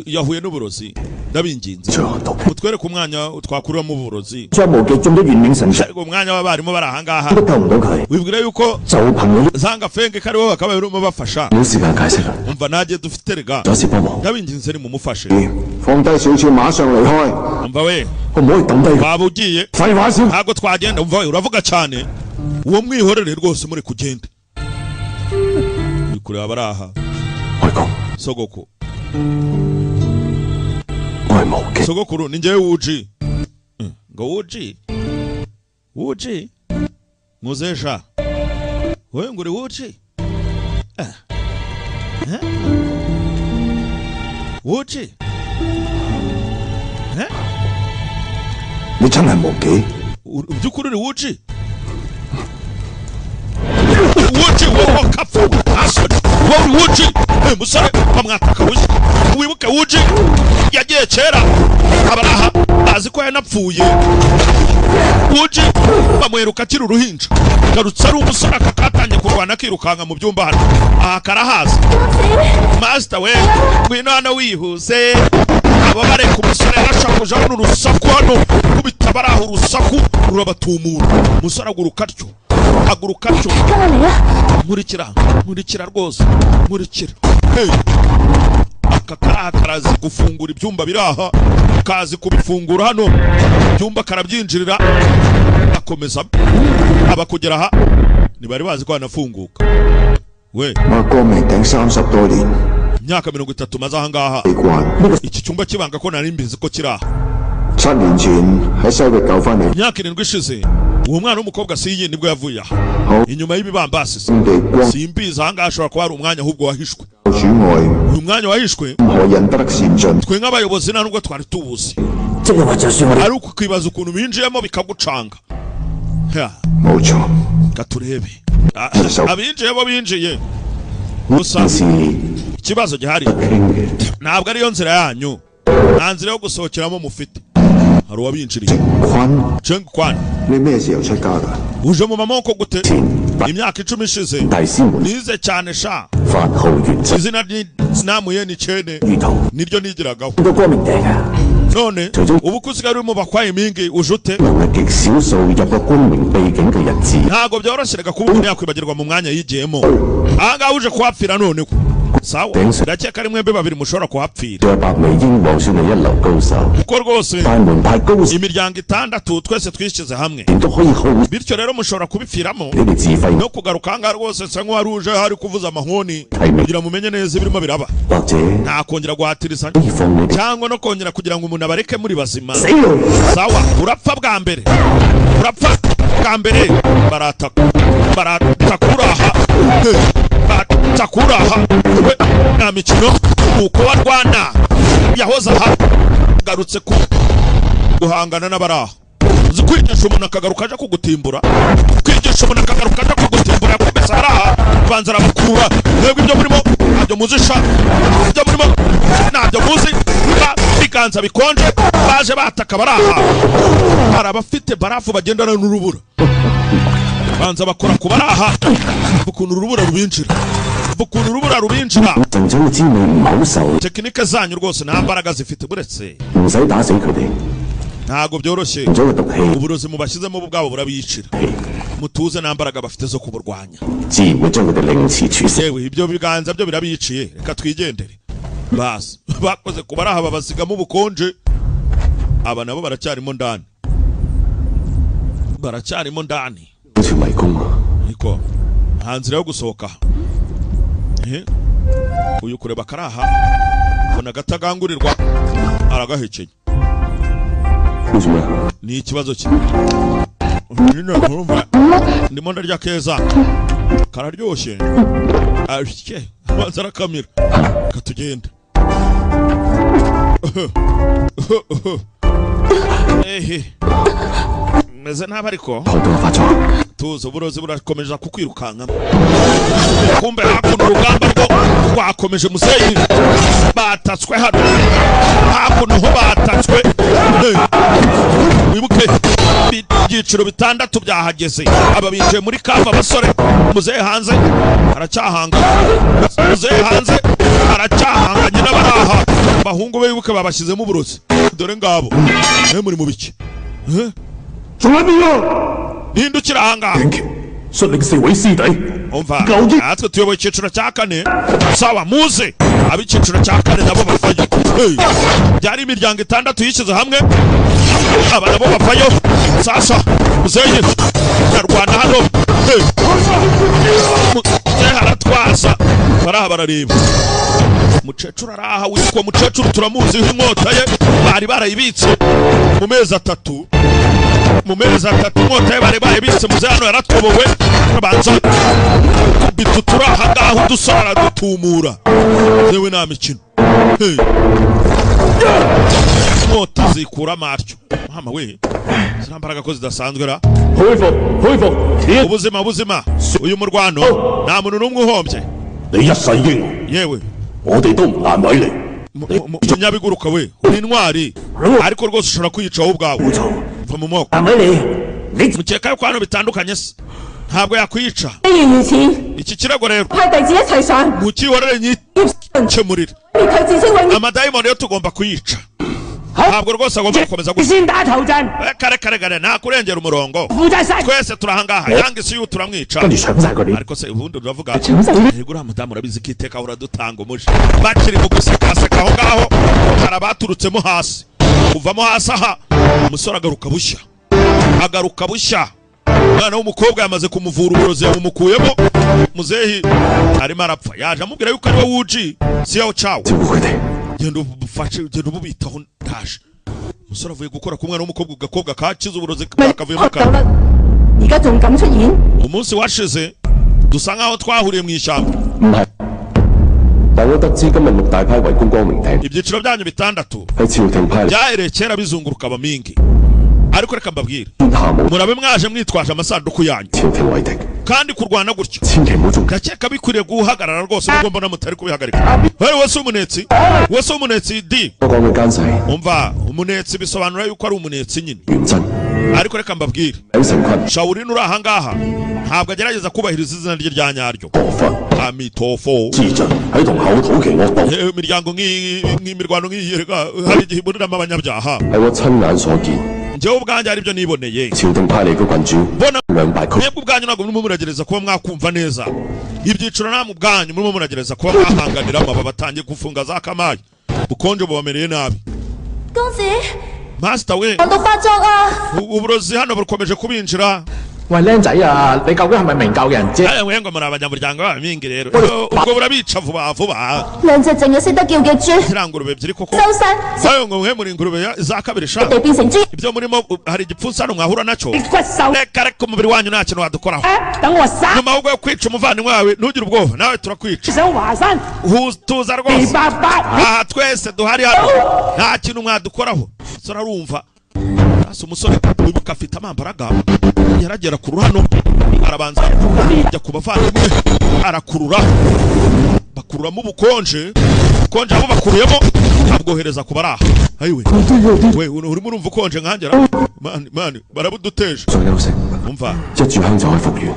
yahuye n'uburozi, ndabinginze 最寒毒。 utwereke umwanya twakuriramo uburozi. 張無忌中咗玄冥神像， Ariko umwanya w'abarimu bari ahangaha, 都救唔到佢， wibwira yuko 就憑你 zanga fenge ko aribo bakaba barimo bafasha. 冇時間解釋啦， Umva, nanjye dufite rega, 有事幫忙。 ndabinginze nimumufashe. 放低小超，馬上離開， Umva we, 可唔可以抌低佢？ waba ugiye. 廢話先。 Ntabwo twagenda. Umva we, uravuga cyane, uwo mwihorere rwose, muri kugenda uri kureba bari aha. 外公， Sogoko, 我係無忌， sogokuru, ni njyewe wuji. Ngo wuji, wuji muzesha wowe, ngo uri wuji? Eh. Eh? Wuji? Eh? 你真係無忌？ By'ukuri uri wuji? Wuji wowe kapfu asoni, wowe uri wuji? Eh, musore bamwataka wuji. Wibuke wuji yagiye kera, abaraha bazi ko yanapfuye. Wuji bamweruka akiri uruhinja, garutse ari umusore, aka katangiye kurwana akirukanka mu byumba hano, aha karahaza. Master we, ngwino hano wihuse. Aba bareka umusore yarashakuje hano, urusaku hano kubita baraho, urusaku rurabatumura. Umusore aguruka atyo, aguruka atyo. 跟我嚟啊！ Nkurikira, nkurikira rwose, nkurikira. Hey! Aka karaha karazi gufungura ibyumba biri aha, kazi kubifungura hano ibyumba, karabyinjirira, akomeza aba kugera aha ntibari bazi ko hanafunguka we. 我光明頂30多年， Imyaka 30 maze ahangaha, 未慣。 iki cyumba kibanga ko nari mbizi ko kiri aha. 7年前喺西域救翻嚟， Imyaka 7 ishize uwo mwana w'umukobwa siyi nibwo yavuye aha 好 inyuma y'ibibambasi. 地光 Simbizi, ahangaha ashobora kuba hari umwanya ahubwo wahishwe. 主外， Uyu mwanya wahishwe, 任何人不得擅進。 twe nk'abayobozi nta nubwo twari tuwuzi. 即係話，就算我哋 Ari ukwibaza ukuntu binjiyemo bikagucanga. Ha, 冇錯， reka turebe. Ah, abinjiyemo binjiye gusa, 件事 ikibazo gihari 傾嘅。 ntabwo ariyo nzira yanyu, nta nzira yo gusohokeramo mufite, hari uwabinjiriye. 坤， Cheng Kwan, 你咩時候出家㗎？ uje mu mamoko gute? 前 Imyaka 10 ishize. 大師門 Nize cyane sha. 法號玄則 Izina ni namuye ni Chene, 如圖， niryo nigiragaho. 到光明頂啊！ None ubu ko usigaye uri mu bakwaye mingi, uje ute? 能係極少數入過光明秘境嘅人士。 Ntabwo byoroshye reka kuba umuntu yakwibagirwa mu mwanya yigiyemo. Ahangaha uje kuhapfira none ko sawa, ndakeka ari mwembi babiri mushobora kuhapfira. 在白眉鷹王算係一流高手， Kuko rwose 但門派高手 imiryango itandatu twese twishyize hamwe, 都可以耗 bityo rero mushobora kubipfiramo 你哋自費 no kugaruka ahangaha rwose nsa nk'uwari uje hari kuvuza amahoni kugira mumenye neza ibirimo biraba. 或者 Nta kongera guhatiriza 可以放你哋 cyangwa no kongera kugira ngo umuntu abareke muri bazima. 死咯！ Sawa, urapfa bwa mbere, urapfa bwa mbere. Barataka, baratakuraha, batakuraha we, nta mikino uko barwana. Yahoze aha, garutse ku guhangana n'abaraha. Uzi kwigisha umuntu akagaruka aje kugutimbura? Kwigisha umuntu akagaruka aje kugutimbura, yakomeza araha, banza arabakurura. Mwebwe ibyo murimo ntabyo muzi sha, ibyo murimo ntabyo muzi. Ibiganza bikonje, baje bataka baraha. Hari abafite barafu bagendana n'urubura, banza bakora ku baraha, ukuntu urubura rubinjira, ukuntu urubura rubinjira. 陣長嘅滋味唔好受， Tekinike zanyu rwose nta mbaraga zifite, buretse. 唔使打死佢哋， Ntabwo byoroshye. 咗個毒氣， Uburozi mubashyizemo bo ubwabo burabicira, mutuze, nta mbaraga bafite zo kuburwanya. 自然會將佢哋凌遲處死。 Yewe, ibyo biganza byo birabiciye, reka twigendere. Basi bakoze ku baraha, babasigamo ubukonje. Aba nabo baracyarimo ndani, baracyarimo ndani. 好似迷宮啊！ Niko, nta nzira yo gusohoka. Eh? Uyu kureba karaha, ubona agatagangurirwa aragahekenya. 你做咩啊？ Ni ikibazo cye nyine, urumva ndimo ndarya keza kararyoshye. Ashye abanza arakamira katugenda. Ehe meze nabi ariko tuzo uburozi burakomeje kukwirukanka. Kumbe hakuno urugamba rwo rwakomeje museyi batatswe hano hakuno ho batatswe. Wibuke ibyiciro bitandatu byahageze aba binjiye muri kava abasore. Muzehe hanze aracyahanga, muzehe hanze aracyahanganye n'abaraha bahungu be. Wibuke babashyizemo uburozi dore ngabo. Muri mu biki hindukira ahangaha. Umva natwe tuyoboye icyiciro cya kane. Sawa muze ab'icyiciro cya kane nabo bavayo. Byari imiryango itandatu yishyize hamwe, aba nabo bavayo. Sasa muzehe arwana hano, muzehe aratwaza baraha barareba. Mukecuru araha witwa mukecuru turamuziho inkota ye bari barayibitse mu mezi atatu. Mu mezi atatu inkota ye bari bayibitse. Muzehe hano yaratobowe abanza kubitutura ahangaha udusore aradutumura. Yewe nta mikino. Inkota zikura amatyo mama we zirambaraga ko zidasanzwe ra. Ubuzima buzima uyu murwano nta muntu n'umwe uhombye. Yewe munyabiguruka we uri intwari ariko rwose ushobora kwiyica wowe ubwawe. Va mu moko mukeka yuko hano bitandukanye se ntabwo yakwica. Iki kirego rero mukihorere nyikemurire. Amadayimoni yo tugomba kuyica, ntabwo rwose agomba gukomeza gusa. Kare kare kare nta kurengera umurongo, twese turahangaha yanga isi y'ubu turamwica. Ariko se ubundi uravuga yego uriya mudamu urabizi ko iteka uradutanga umuji. Bakiri mu gusekaseka aho ngaho hari abaturutsemo hasi kuvamo hasi aha. Umusore agaruka bushya, agaruka bushya. Umwana w'umukobwa yamaze kumuvura uburozi yamumukuyemo. Muzehi arimo arapfa yaje amubwira yuko ari we wuji si yawo cawo. Genda ubufashe genda ububitaho ndaje. Umusore avuye gukora ku mwana w'umukobwa gakobwa kakize uburozi kavuyemo kare. Umunsi washize dusa nkaho twahuriye mu ishyamba. Ibyiciro byanyu bitandatu byahereye kera bizunguruka abamingi. Ariko reka mbabwire murabe mwaje mwitwaje amasanduku yanyu kandi kurwana gutyo ndakeka bikwiriye guhagarara rwose ubwo mbona mutari kubihagarika. Wewe wese umunetsi, wese umunetsi di umva umunetsi bisobanura yuko ari umunetsi nyine. Ariko reka mbabwire Shaolin uri aha ngaha ntabwo agerageza kubahiriza izina rye rya nyaryo. Amitofo imiryango nk'imirwano nk'iyi reka hari igihe iburiramo abanyabyaha. Njyewe ubwanjye aribyo niboneye. Mbona mwebwe ubwanyu ntabwo murimo muragereza kuba mwakumva neza ibyiciro namwe ubwanyu murimo muragereza kuba mwahanganiramo. Aba batangiye gufunga za kamayi bukonje bubamereye nabi. Master we uburozi hano bukomeje kubinjira. 喂，僆仔啊，你究竟係咪明教嘅人啫？ 哎，我ngo muri abanyamuryango b'abamingi rero ubwo burabica vuba vuba. 兩隻淨係識得叫嘅豬。 Ziriya ngurube ebyiri koko. 收山。 Ayo ngo mwe muri ingurube za kabiri sha. 地變成豬。 Ibyo murimo hari igipfunsi hano mwahura nacyo. Reka reka umubiri wanyu nta kintu wadukoraho. 等我殺。 Nyuma ahubwo yo kwica umuvandimwe wawe ntugire ubwoba nawe turakwica. 上華山。 Tuza rwose. Aha twese duhari hano nta kintu mwadukoraho. Umusore arumva. Asa umusore wibuka afite amambaraga yaragera ku ruhano arabanza ajya ku bavandimwe arakurura bakururamo ubukonje ubukonje abo bakuruyemo abwohereza ku baraha. Ayiwe we urimo urumva ukonje nkangera mani mani barabuduteje. Umva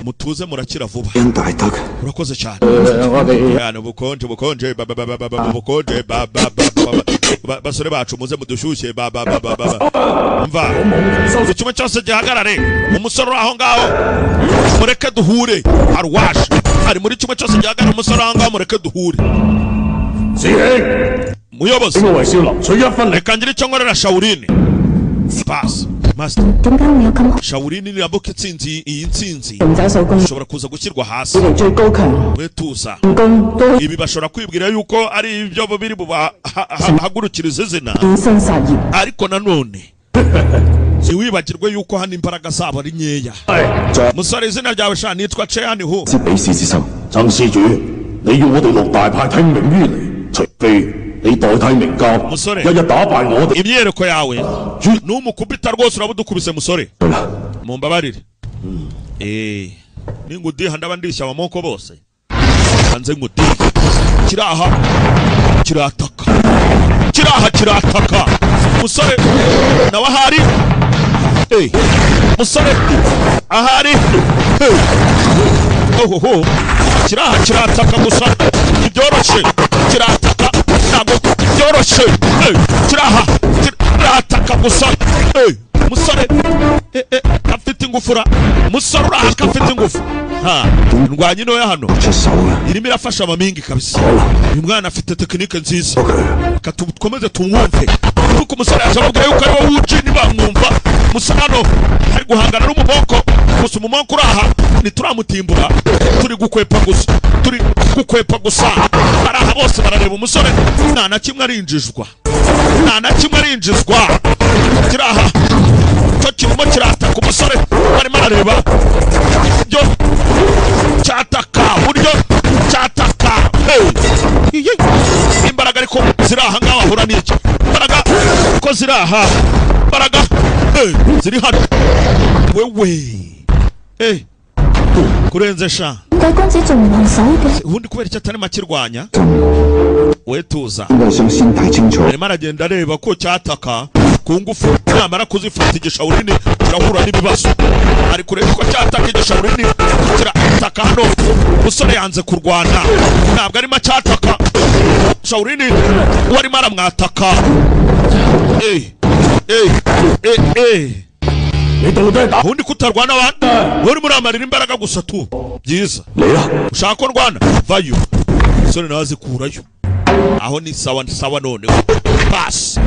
mutuze murakira vuba urakoze cyane. Yani ubukonje bukonje bukonje basore bacu muze mudushyushye ba ba ba ba ba. Umva icyuma cyose gihagarare umusore aho ngaho mureke duhure. Arwash ari muri kimwe cyose gihagarare umusore aho ngaho mureke duhure. Muyobozi reka ngire icyo nkorera Shaolin. Pass master. Shaolin ni ambuka itsinzi iyi ntsinzi ushobora kuza gushyirwa hasi we tuza. Ibi bashobora kwibwira yuko ari ibyo biri bubahagurukiriza izina, ariko nanone ntiwibagirwe yuko hano imbaraga zabo ari nkeya. Musore izina ryawe sha nitwa Chean Hu. 你要我哋六大派聽命於你，除非你代替明教， Musore. 一一打敗我哋。 Imyereko yawe numukubita rwose uraba udukubise musore, mumbabarire. Ningudiha ndaba ndishya abamoko bose hanze. Ngudiha kiraha kirataka, kiraha kirataka. Musore nawe ahari. Musore ahari. Ohoho, kiraha kirataka gusa ntibyoroshye, kirataka ntabwo byoroshye. Kiraha kirataka gusa. Musore afite ingufura, musore urahaka afite ingufu. Ha, ndwanya intoya hano 出手嘅， irimo irafasha amamingi kabisa. Uyu mwana afite tekinike nziza. 佢 Reka dukomeze tumwumve kuko umusore yaje ababwira yuko ari wowe wuci ntibamwumva. Musore hano ari guhangana n'umuboko gusa, umumoko uri aha ntituramutimbura, turi gukwepa gusa, turi gukwepa gusa. Bari aha bose barareba umusore, nta na kimwe arinjizwa, nta na kimwe arinjizwa. Kiri aha cyo kirimo kirataka umusore, barimo arareba byo cyataka, buryo cyataka. Hey! Iye. Imbaraga ariko ziri aha ngaha wahura n'iki? Imbaraga ko ziri aha, imbaraga, hey, ziri hano wewe. Hey. Kurenze sha. 點解公子仲唔還手嘅？ Ubundi kubera icyo atarimo akirwanya we tuza. 應該想先睇清楚。 Arimo aragenda areba ko cyataka ku ngufu, namara kuzifata igishawurini kirahura n'ibibazo. Ari kureba ko cyataka, igishawurini kirataka hano. Musore yanze kurwana, ntabwo arimo acyataka. Shawurini we arimo aramwataka. 你到底係打 Ubundi kutarwana abantu wowe urimo uramarira imbaraga gusa tu byiza. 你啦？ Ushaka ko ndwana, vayo. Musore nawe azikurayo aho ni sawa sawa. Noneho basi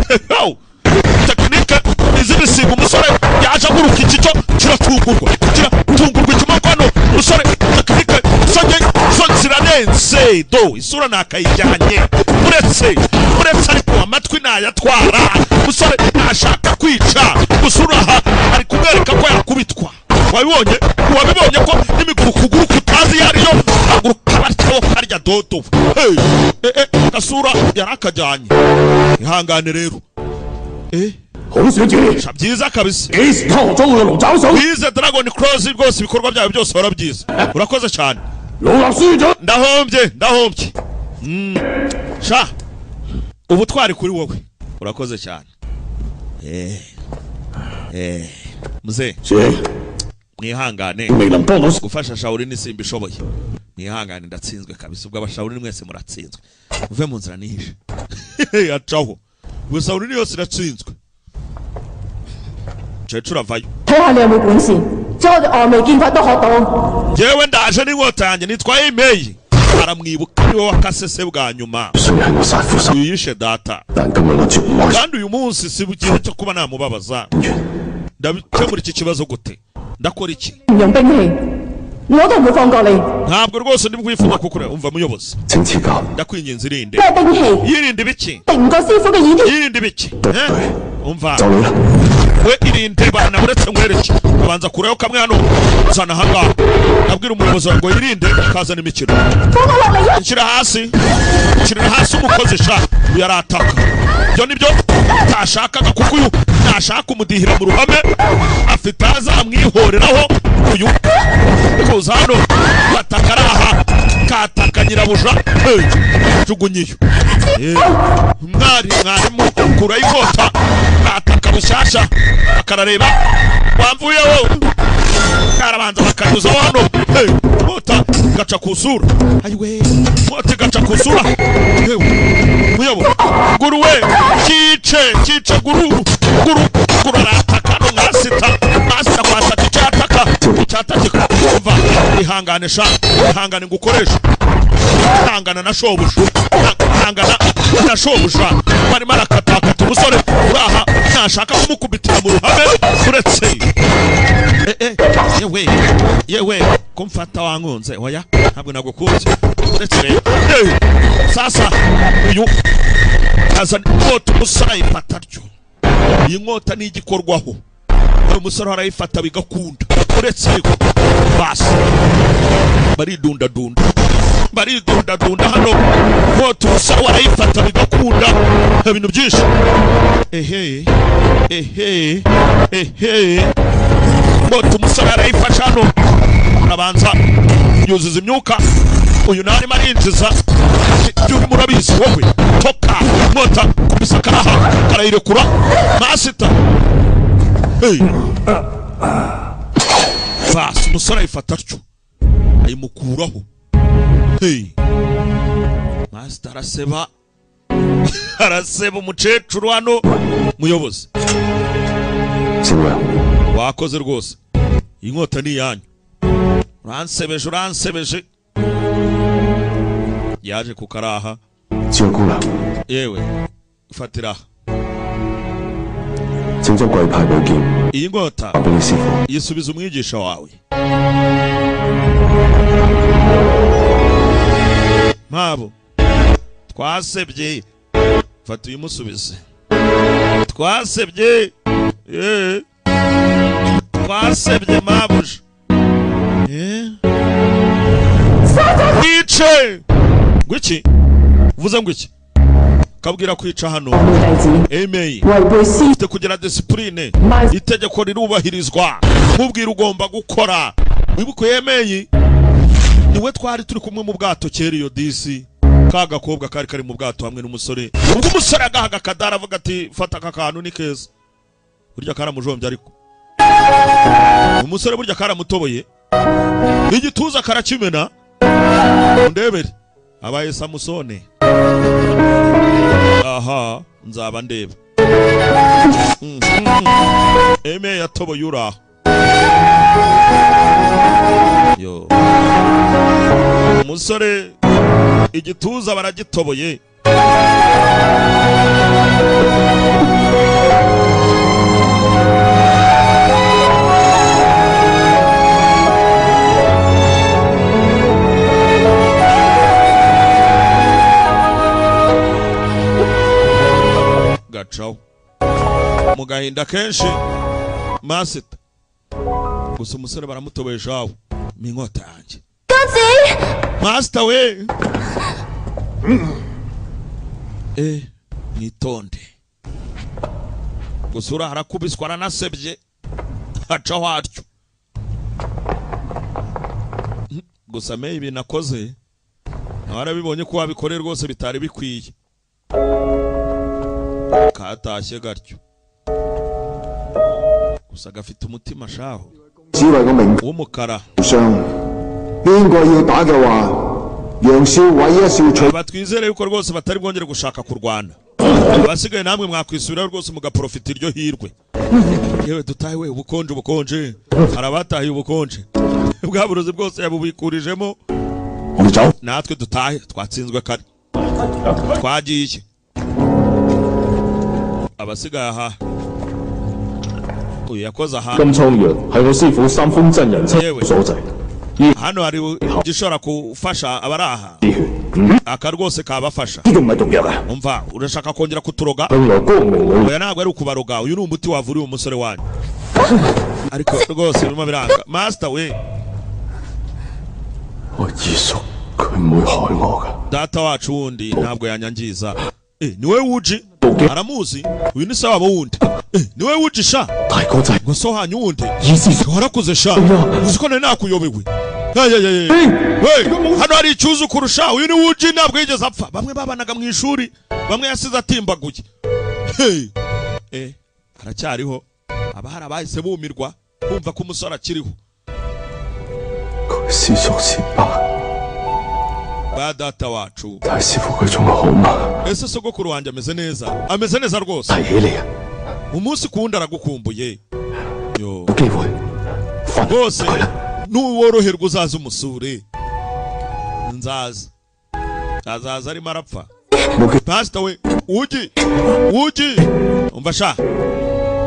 tekinike izibisiga, umusore yaje aguruka, iki cyo kiratungurwa, kiratungurwa ikimoko hano. Umusore tekinike sonye zo zirarenze do, isura nakayijyanye. Uretse uretse ariko amatwi nayatwara. Umusore ntashaka kwica gusa, uraha ari kumwereka ko yakubitwa. Wabibonye, wabibonye ko n'imiguru kuguruka utazi iyo ariyo, aguruka batyo karya dodo. Hey, gasura yarakajyanye. Ihangane rero. 好小子， Sha byiza kabisa. 幾時偷咗我嘅龍爪手？ Wize Dragon Cross rwose, ibikorwa byawe byose warabyize, urakoze cyane. 老衲輸咗。 Ndahombye, ndahombye. Sha ubutwari kuri wowe, urakoze cyane. Muze 姐， mwihangane. 未能幫到 Gufasha Shaolin simbishoboye, mwihangane, ndatsinzwe kabisa. Ubwo abashawurini mwese muratsinzwe, muve mu nzira nihishe. Acaho ubwo Shaolin yose iratsinzwe, mukecuru avayo. 睇下你有冇本事，將我哋峨眉劍法都學到。 Yewe, ndaje n'inkota yanjye nitwaye imeyi. Aramwibuka, niwe wakase se bwa nyuma. 雖係我殺父仇， Uyu yishe data. 但今日我絕唔可以 Kandi uyu munsi si igihe cyo kuba namubabaza. 完。 Ndabikemura iki kibazo gute? Ndakora iki? 唔用兵器，我都唔會放過你。 Ntabwo rwose ndi bwifuza kukureba. Umva muyobozi, 請賜教。 ndakwinginze irinde. 咩兵器？ Yirinde ibiki? 定唔過師傅嘅倚天。 Yirinde ibiki? 對 Eh? 對， Umva 就你啦。 we, irinde bana. Uretse nkwereke, abanza kurayo kamwe hano, zana ahangaha. Abwira umuyobozi wawe ngo yirinde, kazana imikino. 放我落嚟啊！ Nshyira hasi, nshyira hasi umukozi sha. Uyu arataka, ibyo nibyo ntashakaga kuko uyu ntashaka umudihira mu ruhame, afite azamwihoreraho. Uyu kuza hano bataka ari aha kataka nyirabuja. Hey, jugunyiyo. Mwari mwarimu kurayo inkota, ataka bushyashya akarareba wamvuyeho, karabanza bakanyuzaho hano. Hey, inkota gaca ku isura. Ayiwe, inkota igaca ku isura. Yewe muyobo guru we, cyice cyice guru guru guru. Arataka no mwasita masita kwataka icyataka cyatakika. Umva, ihangane sha, ihangane ngukoresha, ihangana na shobuja, ihangana na shobuja. Barimo arakatakata umusore uraha, ntashaka kumukubitira mu ruhame. Uretse yewe yewe, kumfata wankunze? Oya, ntabwo nagukunze. Uretse rero. Sasa uyu azana inkota, umusore ayifata atyo. Iyi nkota ni igikorwaho, uyu musore arayifata bigakunda. Uretse ariko basi baridundadunda. Baridundadunda hano moto umusore warayifata bigakunda ibintu byinshi. Ehe ehe ehe, moto umusore arayifasha hano, arabanza yuzuza imyuka. Uyu nawe arimo arinjiza ibyo murabizi wowe. Toka mota kubisa karaha arayirekura masita. Hey. Basi umusore ayifata atyo ayimukuraho. Hey. Masita araseba araseba umukecuru hano. Muyobozi wakoze rwose, inkota ni iyanyu. Uransebeje uransebeje. Yaje kukaraha. Yewe fatira iyi nkota yisubiza umwigisha wawe. Mpabo twasebye, fata uyimusubize. Twasebye twasebye mabuja. Kwice ngwiki uvuze ngwiki kabwira kwica hano. Emei ufite kugira discipline, itegeko rirubahirizwa, mubwira ugomba gukora. Wibuke Emei niwe twari turi kumwe mu bwato kera iyo disi ka gakobwa kari kari mu bwato hamwe n'umusore. Ubwo umusore agahaga kadara avuga ati fata aka kantu ni keza. Burya karamujombye, ariko umusore burya karamutoboye igituza karakimena. Ndebere abaye Samusone. Aha nzaba ndeba. Eme yatoboye uraho. Yo umusore igituza baragitoboye. Gacaho mu gahinda kenshi masita. Gusa umusore baramutobesha aho minkota yanjye. Master we mwitonde. Gusa ura harakubiswa aranasebye acaho atyo. Gusa me ibintu akoze warabibonye ko wabikoreye rwose bitari bikwiye. Katashye gatyo. Gusa gafite umutima shaho w'umukara. Batwizere yuko rwose batari bwongere gushaka kurwana. Abasigaye namwe mwakwisubira rwose mugaprofita iryo hirwe. Yewe dutahe we ubukonje ubukonje. Harabatahiye ubukonje. Bwa burozi bwose yabubikurijemo. Natwe dutahe twatsinzwe kare. Twagiye. Abasigaye aha. Uyu yakoze aha. Yewe hano hari gishobora gufasha abaraha. Aka rwose kabafasha. Umva urashaka kongera kuturoga? Oya ntabwo ari ukubaroga, uyu ni umuti wavuriye umusore wanyu. Ariko rwose birimo biranga. Master we data wacu wundi ntabwo yanyangiza. Niwe wuji aramuzi uyu ni sawa wundi. Niwe wuji sha ngo so hanyu wundi warakuze sha uzi ko nari nakuyobewe. Hey, hano hari icyuzu kurusha uyu ni wuji ntabwo yigeze apfa. Bamwe babanaga mu ishuri, bamwe yasize atimbaguye. Hey, aracyariho. Abahari abahise bumirwa kumva ko umusore akiriho. Ba data wacu. Ese sogokuru wanjye ameze neza? Ameze neza rwose. Umunsi kuwundi aragukumbuye. Yo rwose nuworoherwa uzaza umusure. Nzaza. Azaza arimo arapfa. Pastor we uji uji umva sha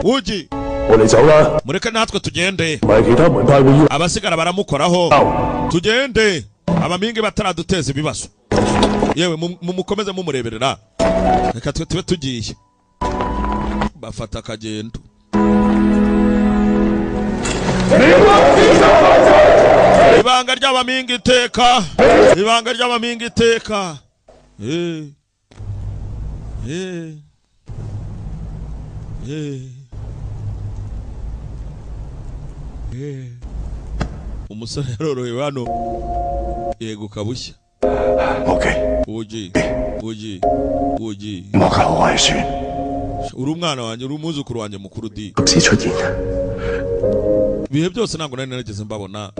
uji mureke natwe tugende. Abasigara baramukoraho tugende. Abamingi bataraduteza ibibazo. Yewe mumukomeze mumureberera. Reka twe tube tugiye. Bafata akagendo. Ibanga Ibanga ry'abaminga iteka, ibanga ry'abaminga iteka. Umusore yarorohewe hano yeguka bushya. Okay. Uji uji uji. Uri umwana wanjye, uri umwuzukuru wanjye mukuru di. Ibihe byose ntabwo nari narigeze mbabona.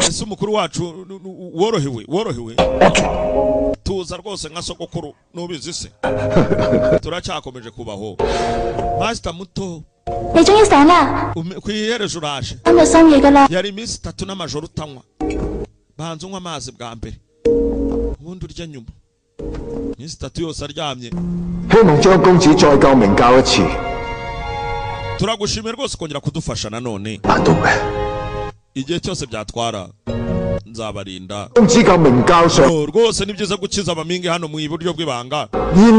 Ese umukuru wacu worohewe, worohewe. Tuza rwose nka sogokuru nubizi se. Turacyakomeje kubaho. Master muto. Kwihereje uraje. Yari iminsi 3 n'amajoro utanywa. Banza unywa amazi bwa mbere, ubundi urya nyuma. Iminsi 3 yose aryamye. Turagushimiye rwose kongera kudufasha nanone. Igihe cyose byatwara nzabarinda. Rwose ni byiza gukiza abamingi hano mu iburyo bw'ibanga.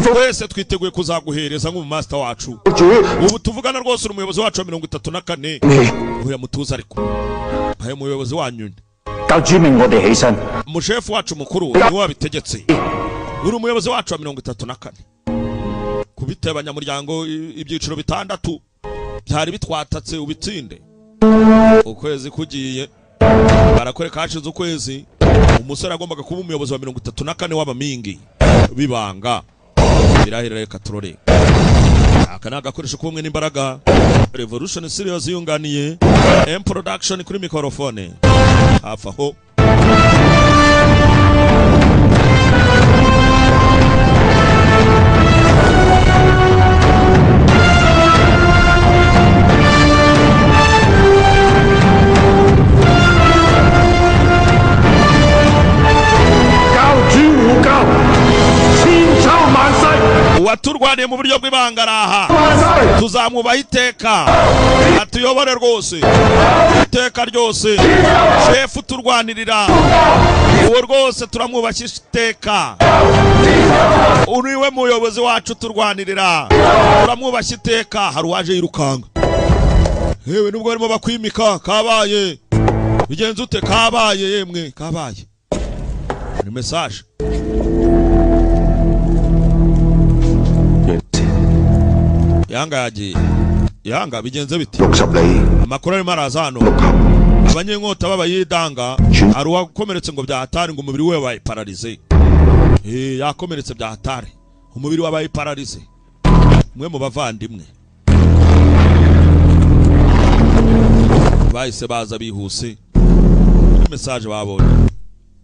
Twese twiteguye kuzaguhereza nk'umumaster wacu. Ubu tuvugana rwose uri umuyobozi wacu wa 34. Oya mutuza ariko. Baye umuyobozi wanyu. Umushefu wacu mukuru niwe wabitegetse. Uri umuyobozi wacu wa 34. Kubiteba abanyamuryango ibyiciro 6 byari bitwatatse ubitsinde. Ukwezi kugiye barakwereka hashize ukwezi umusore agombaga kuba umuyobozi wa 34 w'abamingi bibanga. Birahira reka turore. Aka ni agakoresho k'ubumwe n'imbaraga. Revolution Series yunganiye M Production kuri mikorofone. Hafi aho waturwaniye mu buryo bw'ibanga araha. Tuzamubaha iteka, atuyobore rwose iteka ryose. Shefu turwanirira uwo rwose turamwubakisha iteka. Uriwe muyobozi wacu turwanirira, turamwubashya iteka. Hari uwaje yirukanga. Hewe nubwo barimo bakwimika kabaye. Bigenze ute? Kabaye yemwe, kabaye. Ni message. Yanga yagiye. Yanga bigenze biti. Amakuru arimo araza hano. Abanyenkota b'abayidanga hari uwakomeretse ngo byahatari ngo umubiri we wabaye paralize. Yakomeretse byahatari. Umubiri wabaye paralize. Mwe mu bavandimwe bahise baza bihuse. Message babonye.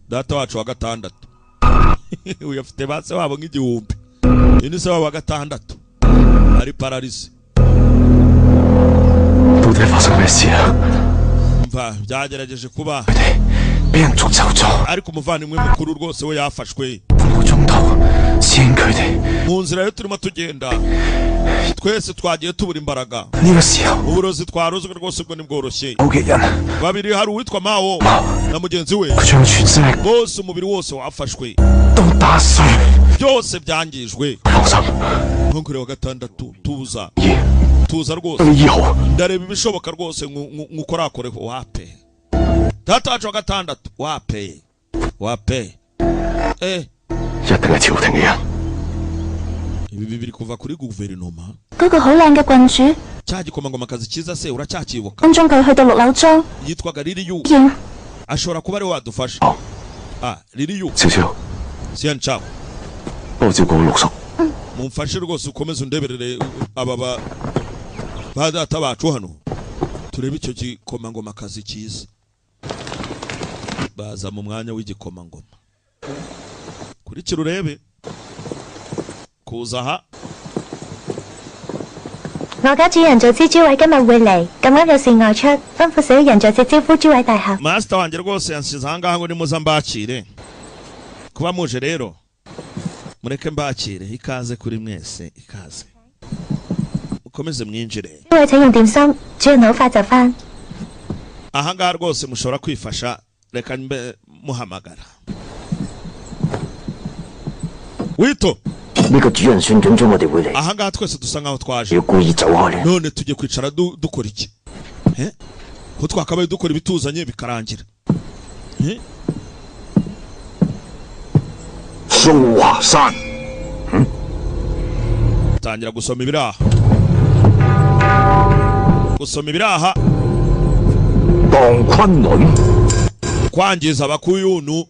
Data wacu wa 6. Uyu afite base wabo nk'igihumbi. Uyu ni se wabo wa 6. Ari paralise. Mva byagerageje kuba ariko umuvandimwe mukuru rwose we yafashwe. Mu nzira yo turimo tugenda twese twagiye tubura imbaraga. Uburozi twarozwe rwose ubwo nibworoshye. Babiri hari uwitwa Mao na mugenzi we. Bose umubiri wose wafashwe. Byose byangijwe. Nkongere wa 6 tuza. Tuza rwose. Ndareba ibishoboka rwose ngukorakoreho wape. Data wacu wa 6 wape. Wape. Ibi bibiri kuva kuri guverinoma. Cya gikomangomakazi cyiza se uracyakibuka? Yitwaga Liliyu. Ashobora kuba ari wadufasha. Liliyu. Sian chao. Mumfashe rwose ukomeze undeberere aba ba data bacu hano. Turebe icyo gikomangomakazi cyiza. Baza mu mwanya w'igikomangoma. Kurikira urebe. Kuza aha. Master wanjye rwose yansize aha ngaha ngo nimuza mbakire. Kuba muje rero mureke mbakire. Ikaze kuri mwese, ikaze. Mukomeze mwinjire. Aha ngaha rwose mushobora kwifasha, reka mbe muhamagara. Wito. Aha ngaha twese dusa nkaho twaje. None tujye kwicara dukora iki? Ko twakabaye dukora ibituzanye bikarangira. 蘇華山 Tangira gusoma ibiraha, gusoma ibiraha. 蕩昆崙 Kwangiza abakuyunu,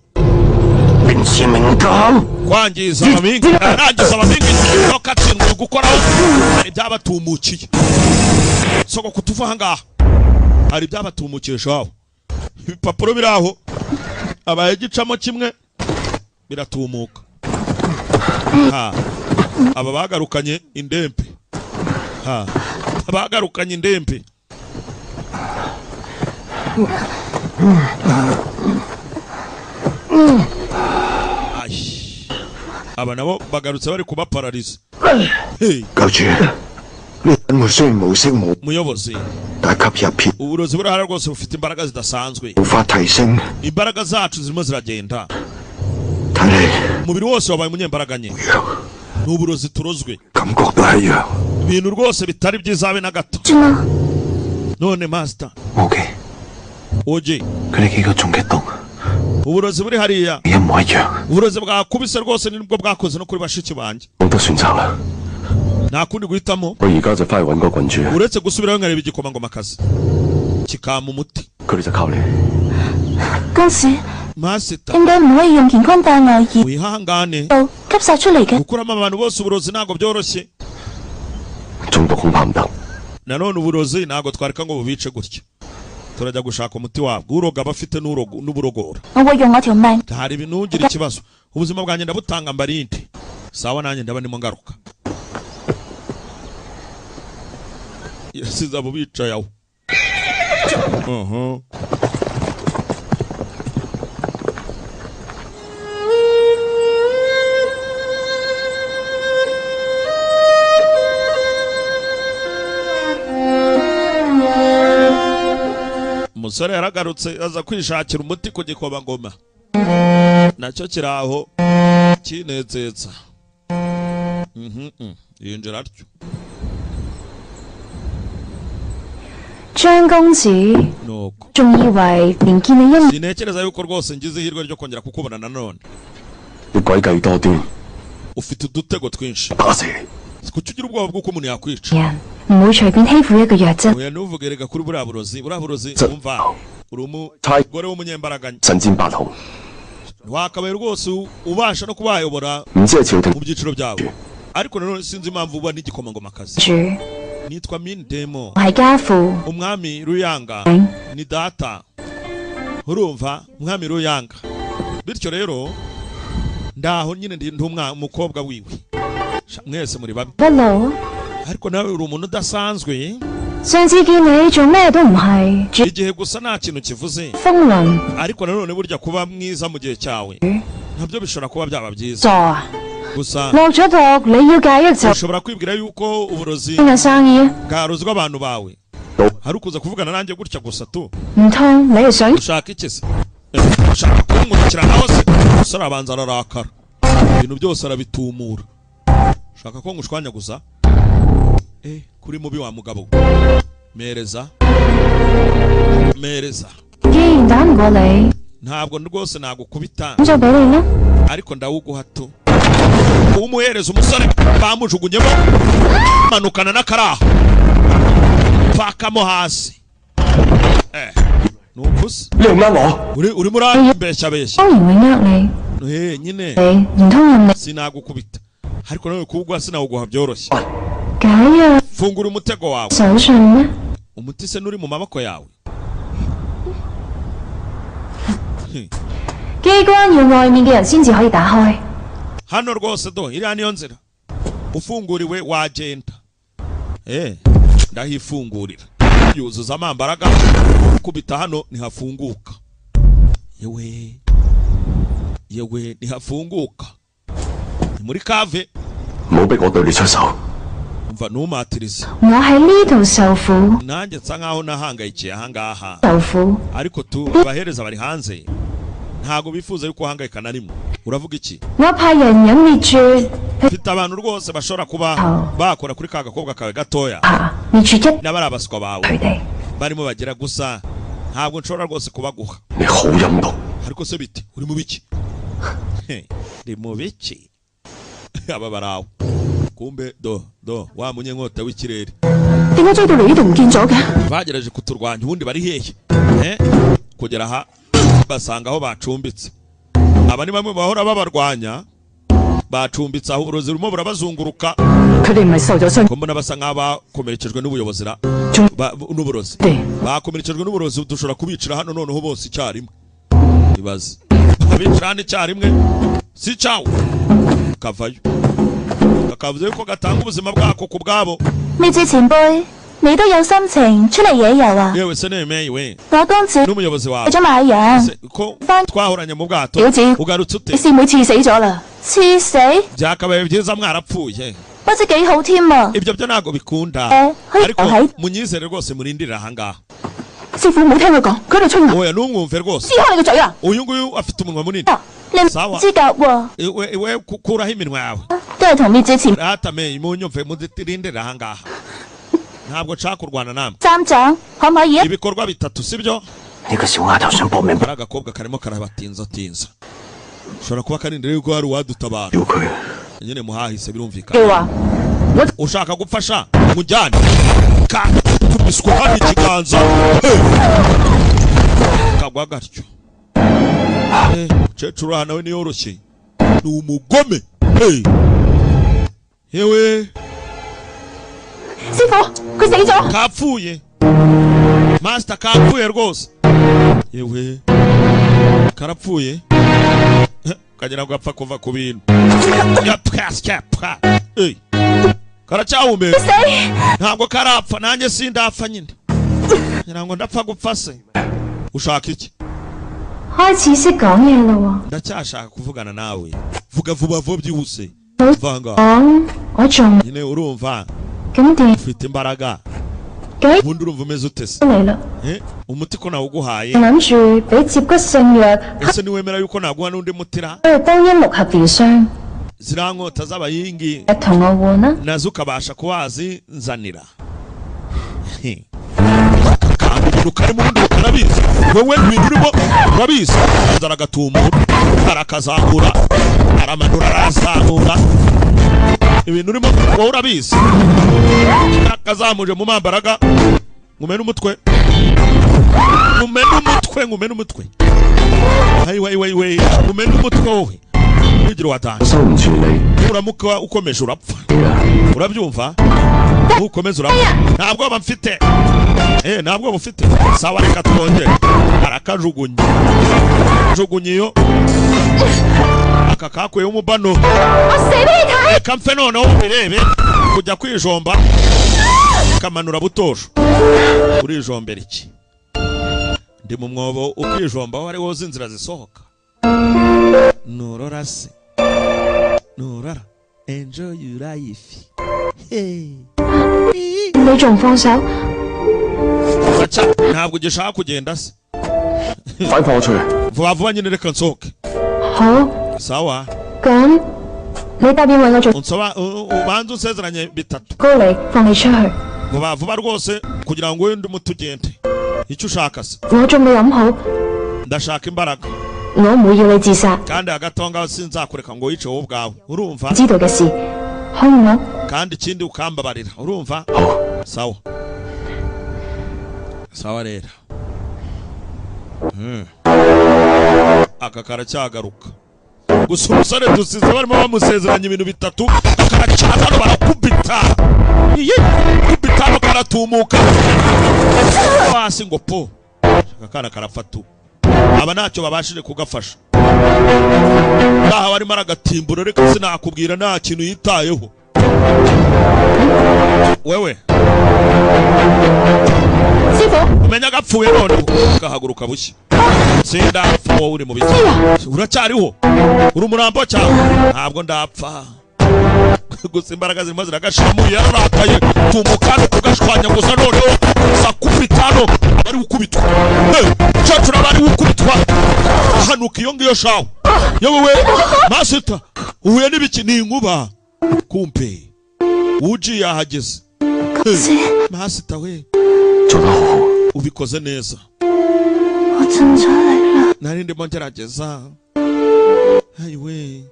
便是明教 kwangiza abamingi, arangiza abamingi bakatsindwa gukoraho. Hari ibyabatumukiye soko kutuva ahangaha, hari ibyabatumukiye shaho. Ibipapuro biri aho abaye gicamo kimwe biratumuka. Ha, aba bagarukanye indembe, ha, bagarukanye indembe. Ay. Aba nabo bagarutse bari kubaparariza. Hey, 教主，呢品我雖然無色無， muyobozi, 但吸入片 uburozi burahari rwose bufite imbaraga zidasanzwe. 無法提升， Imbaraga zacu zirimo ziragenda, 睇嚟 umubiri wose wabaye umunyembaraga nke. Ni uburozi turozwe, 感覺都一樣。 ibintu rwose bitari byiza habe na gato. 俊啊， None master 無忌， oje, 佢哋幾個仲激動， uburozi buri hariya, 一模一樣， uburozi bwakubise rwose nibwo bwakoze no kuri bashiki banjye. 冇得選擇啦。 Nta kundi guhitamo 我而家就翻去揾個郡主， uretse gusubirayo nkareba igikomangomakazi kikampa umuti. 佢哋就靠你。 公子 Master, 點解唔可以用乾坤大挪移 wihangane, 度吸晒出嚟嘅？ gukuramo abantu bose uburozi ntabwo byoroshye. 中毒恐怕唔得。 Nanone uburozi ntabwo twareka ngo bubice gutya, turajya gushaka umuti wabwo. Uroga aba afite n'uburogora. 我會用我條命。 Hari ibintu, ntugire ikibazo, ubuzima bwanjye ndabutanga mbarinde. Sawa, nanjye ndaba ndimo ngaruka. Yasize abo bicaye aho. Uhum. Umusore yaragarutse aza kwishakira umuti ku gikomangoma, nacyo kiri aho kinetsetsa. Yinjira atyo. 張公子 Nuko 仲以為連見你一面 sintekereza yuko rwose ngize ihirwe ryo kongera kukubona nanone. 你詭計多端， Ufite udutego twinshi. 打死你！ Kuki ugira ubwoba bw'uko umuntu yakwica? 人，唔會隨便欺負一個弱質。 Oya, ntuvuge rega kuri buriya burozi, buriya burozi. Umva, uri umugore w'umunyembaraga, 神戰八雄， wakabaye rwose ubasha no kubayobora 唔知係朝廷 mu byiciro byabo, ariko nanone sinzi impamvu uba n'igikomangomakazi. 主， Nitwa Mindemo. 我係家父， Umwami Ruyanga ni data, urumva, umwami Ruyanga. Bityo rero ndaho nyine ndi umukobwa wiwe. Sha, mwese muri babi. 不老。 Ariko nawe uri umuntu udasanzwe. 上次見你做咩都唔係，主 Igihe gusa nta kintu kivuze, 風雲 ariko nanone burya kuba mwiza mu gihe cyawe nabyo bishobora kuba byaba byiza. 傻啊！ Gusa 落咗毒，你要戒藥就 ushobora kwibwira yuko uburozi 邊個生意啊？ bwarozwa abantu bawe, hari ukuza kuvugana nanjye gutya gusa tu. 唔通你係想 Ushaka iki se? Ushaka kunkurikira naho se? Umusore arabanza ararakara, ibintu byose arabitumura. Ushaka ko ngushwanya gusa? Kuri mubi wa mugabo we. Mereza, mereza. 既然打唔過你， Ntabwo rwose nagukubita, 咁就俾你啦。 ariko ndawuguha tu. Umuhereza umusore bamujugunyemo, manukana n'akaraha pakamo hasi. Nukusa 你又呃我？ uri urimo urambeshya beshya. 當然會呃你， Nyine 你唔通任你 sinagukubita, ariko nawe kuwuguha sinawuguha byoroshye. 解藥 Fungura umutego wawe. 手信咩？ Umuti se nuri mu maboko yawe? 機關要外面嘅人先至可以打開。 Hano rwose do iriya niyo nzira, ufunguriwe wagenda. Ndahifungurira, yuzuza amambaraga, kubita hano ntihafunguka. Yewe yewe, ntihafunguka, ni muri kave. 唔好逼我對你出手。 Umva, ntumatirize. 我喺呢度受苦， Nanjye nsa nkaho nahangayikiye ahangaha, 受苦。 ariko tu abahereza bari hanze ntago bifuza yuko uhangayika na rimwe. Uravuga iki? 我派人隱滅絕 Mfite abantu rwose bashobora kuba bakora kuri ka gakobwa kawe gatoya, 嚇，滅絕一 n'abari abaswa bawe 佢哋。 barimo bagira gusa, ntabwo nshobora rwose kubaguha. 你好陰毒， Ariko se bite, uri mu biki? Ndi mu biki? Aba barawo kumbe do do wa munyenkota w'ikirere. 點解追到嚟呢度唔見咗嘅？ Bagerageje kuturwanya, ubundi bari hehe? Kugera aha basanga aho bacumbitse. Aba ni bamwe bahora babarwanya, bacumbitse aho uburozi burimo burabazunguruka. 佢哋唔係受咗傷， Ko mbona basa nk'abakomerekejwe n'ubuyobozi ra n'uburozi, bakomerekejwe n'uburozi, dushobora kubicira hano noneho bose icyarimwe. Ibaze abicira hano icyarimwe, si cyawo kavayo kakavuze yuko gatanga ubuzima bwako ku bwabo. 咩之前輩，你都有心情出嚟野遊啊？ Yewe se nemeye we 我公子 n'umuyobozi wawe 去咗買羊， Se- ko twahoranye mu bwato 小子 ugarutse ute? 你師妹刺死咗啦！ 刺死， Byakabaye byiza mwarapfuye. 不知幾好添啊！ Ibyo byo ntabwo bikunda, 可以 ariko 留喺 munyizere rwose, murindire ahangaha. 師傅唔好聽佢講，佢喺度吹牛， Oya, ntumwumve rwose. 撕開你個嘴啊！ Uyu nguyu afite umunwa munini. 你唔 Sawa. 資格喎， Iwe iwe kuraho iminwa yawe. 都係同滅之前 Ratame, munyumve, mudirindire ahangaha, ntabwo nshaka kurwana namwe. 三長，可唔可以啊？ Ibikorwa bitatu, sibyo? 呢個小丫頭想搏命 Hari agakobwa karimo karabatinzatinza, ushobora kuba karindira yuko hari uwadutabara. 屌佢！ Nyine muhahise birumvikana. 叫話 Ushaka gupfasha mujyane kakubiswa hano ikiganza. Hey! Kagwa gatyo. Umukecuru aha nawe niyoroshye, ni umugome. Hey! Yewe. 師傅佢死咗， Kapfuye master, kapfuye rwose. Yewe, karapfuye. Kagira ngo apfa kuva ku bintu. Yapwa. Hey! Karacyahumeka, ntabwo karapfa. Nanjye sindapfa nyine, ngira ngo ndapfa gupfa se. Ushaka iki? 開始識講嘢啦喎！ Ndacyashaka kuvugana nawe. Vuga vuba vuba, byihuse, vanga. 講我仲 Nyine urumva 咁點 ufite imbaraga. 解 Ubundi urumva umeze ute se? 嚟啦？ Umuti ko nawuguhaye? 諗住俾接骨聖藥 Ese niwemera yuko naguha n'undi mutira 去當一六合療傷， ziriya nkota z'abayingi 同我換啦。 nazo ukabasha kubazinzanira? Kandi ibintu karimo ubundi urabizi wowe, ibintu urimo urabizi. Aza aragatumura, arakazamura, aramanura, arazamura. Ibintu urimo wowe urabizi. Akazamuje mu mambaraga, ngumene umutwe, ngumene umutwe, ngumene umutwe. Ayi wayi wayi wayi, ngumene umutwe wowe wigira watanje. 收唔住你 Uramuka ukomeje urapfa, 啊！ urabyumva? Ukomeza urapfa. Nta bwoba mfite. Nta bwoba ufite? Sawa, reka twongere. Arakajugunya, jugunya iyo aka kakuyeho umubano. 我死俾你睇！ Reka mfe noneho ubirebe. Kujya kwijomba, kamanura butosho. Urijombera iki? Ndi mu mwobo, ukijomba aho ari wowe inzira zisohoka. Nurora se, nurora, enjoy your life. Hey. 你仲唔放手？ Aca, ntabwo ugishaka kugenda se? 快放我出去！ Vuba vuba nyine, reka nsohoke. 好， Sawa. 咁你答應為我做 Unsoba ubanze unsezeranye bitatu. 高你，放你出去。 Vuba vuba rwose, kugira ngo wende umuti ugende. Icyo ushaka se? 我仲未諗好， Ndashaka imbaraga. 我唔會要你自殺， Kandi hagati aho ngaho sinzakureka ngo wice wowe ubwawe, urumva? 知道嘅事，好唔好？ Kandi ikindi ukambabarira, urumva? 好， Sawa sawa rero. Aka karacyagaruka gusa. Umusore dusize barimo bamusezeranya ibintu bitatu. Karacana hano, barakubita, iye, kubita hano, karatumuka hasi ngo po. Aka kana karafatu. Aba ntacyo babashije kugafasha. Ngaha barimo aragatimbura, reka sinakubwira, nta kintu yitayeho wewe. 師傅， Umenya agapfuye noneho gahaguruka bushya. Sindapfa, wowe uri mu biki? Uracyariho? Uri umurambo cyangwa? Ntabwo ndapfa, gusa imbaraga zirimo ziragashiramo. Yararakaye, tumukano kugashwanya gusa noneho sakubita hano, abari gukubitwa. Hey, cecuru, abari gukubitwa, ahanuka iyo ngiyo shawo. Yewe we, masita, uhuye n'ibiki? Ni inkuba. Kumpe uji yahageze. Hey, masita we. 做得好好。 Ubikoze neza. 我盡咗力啦。Nari ndimo ngerageza. Ayiwe.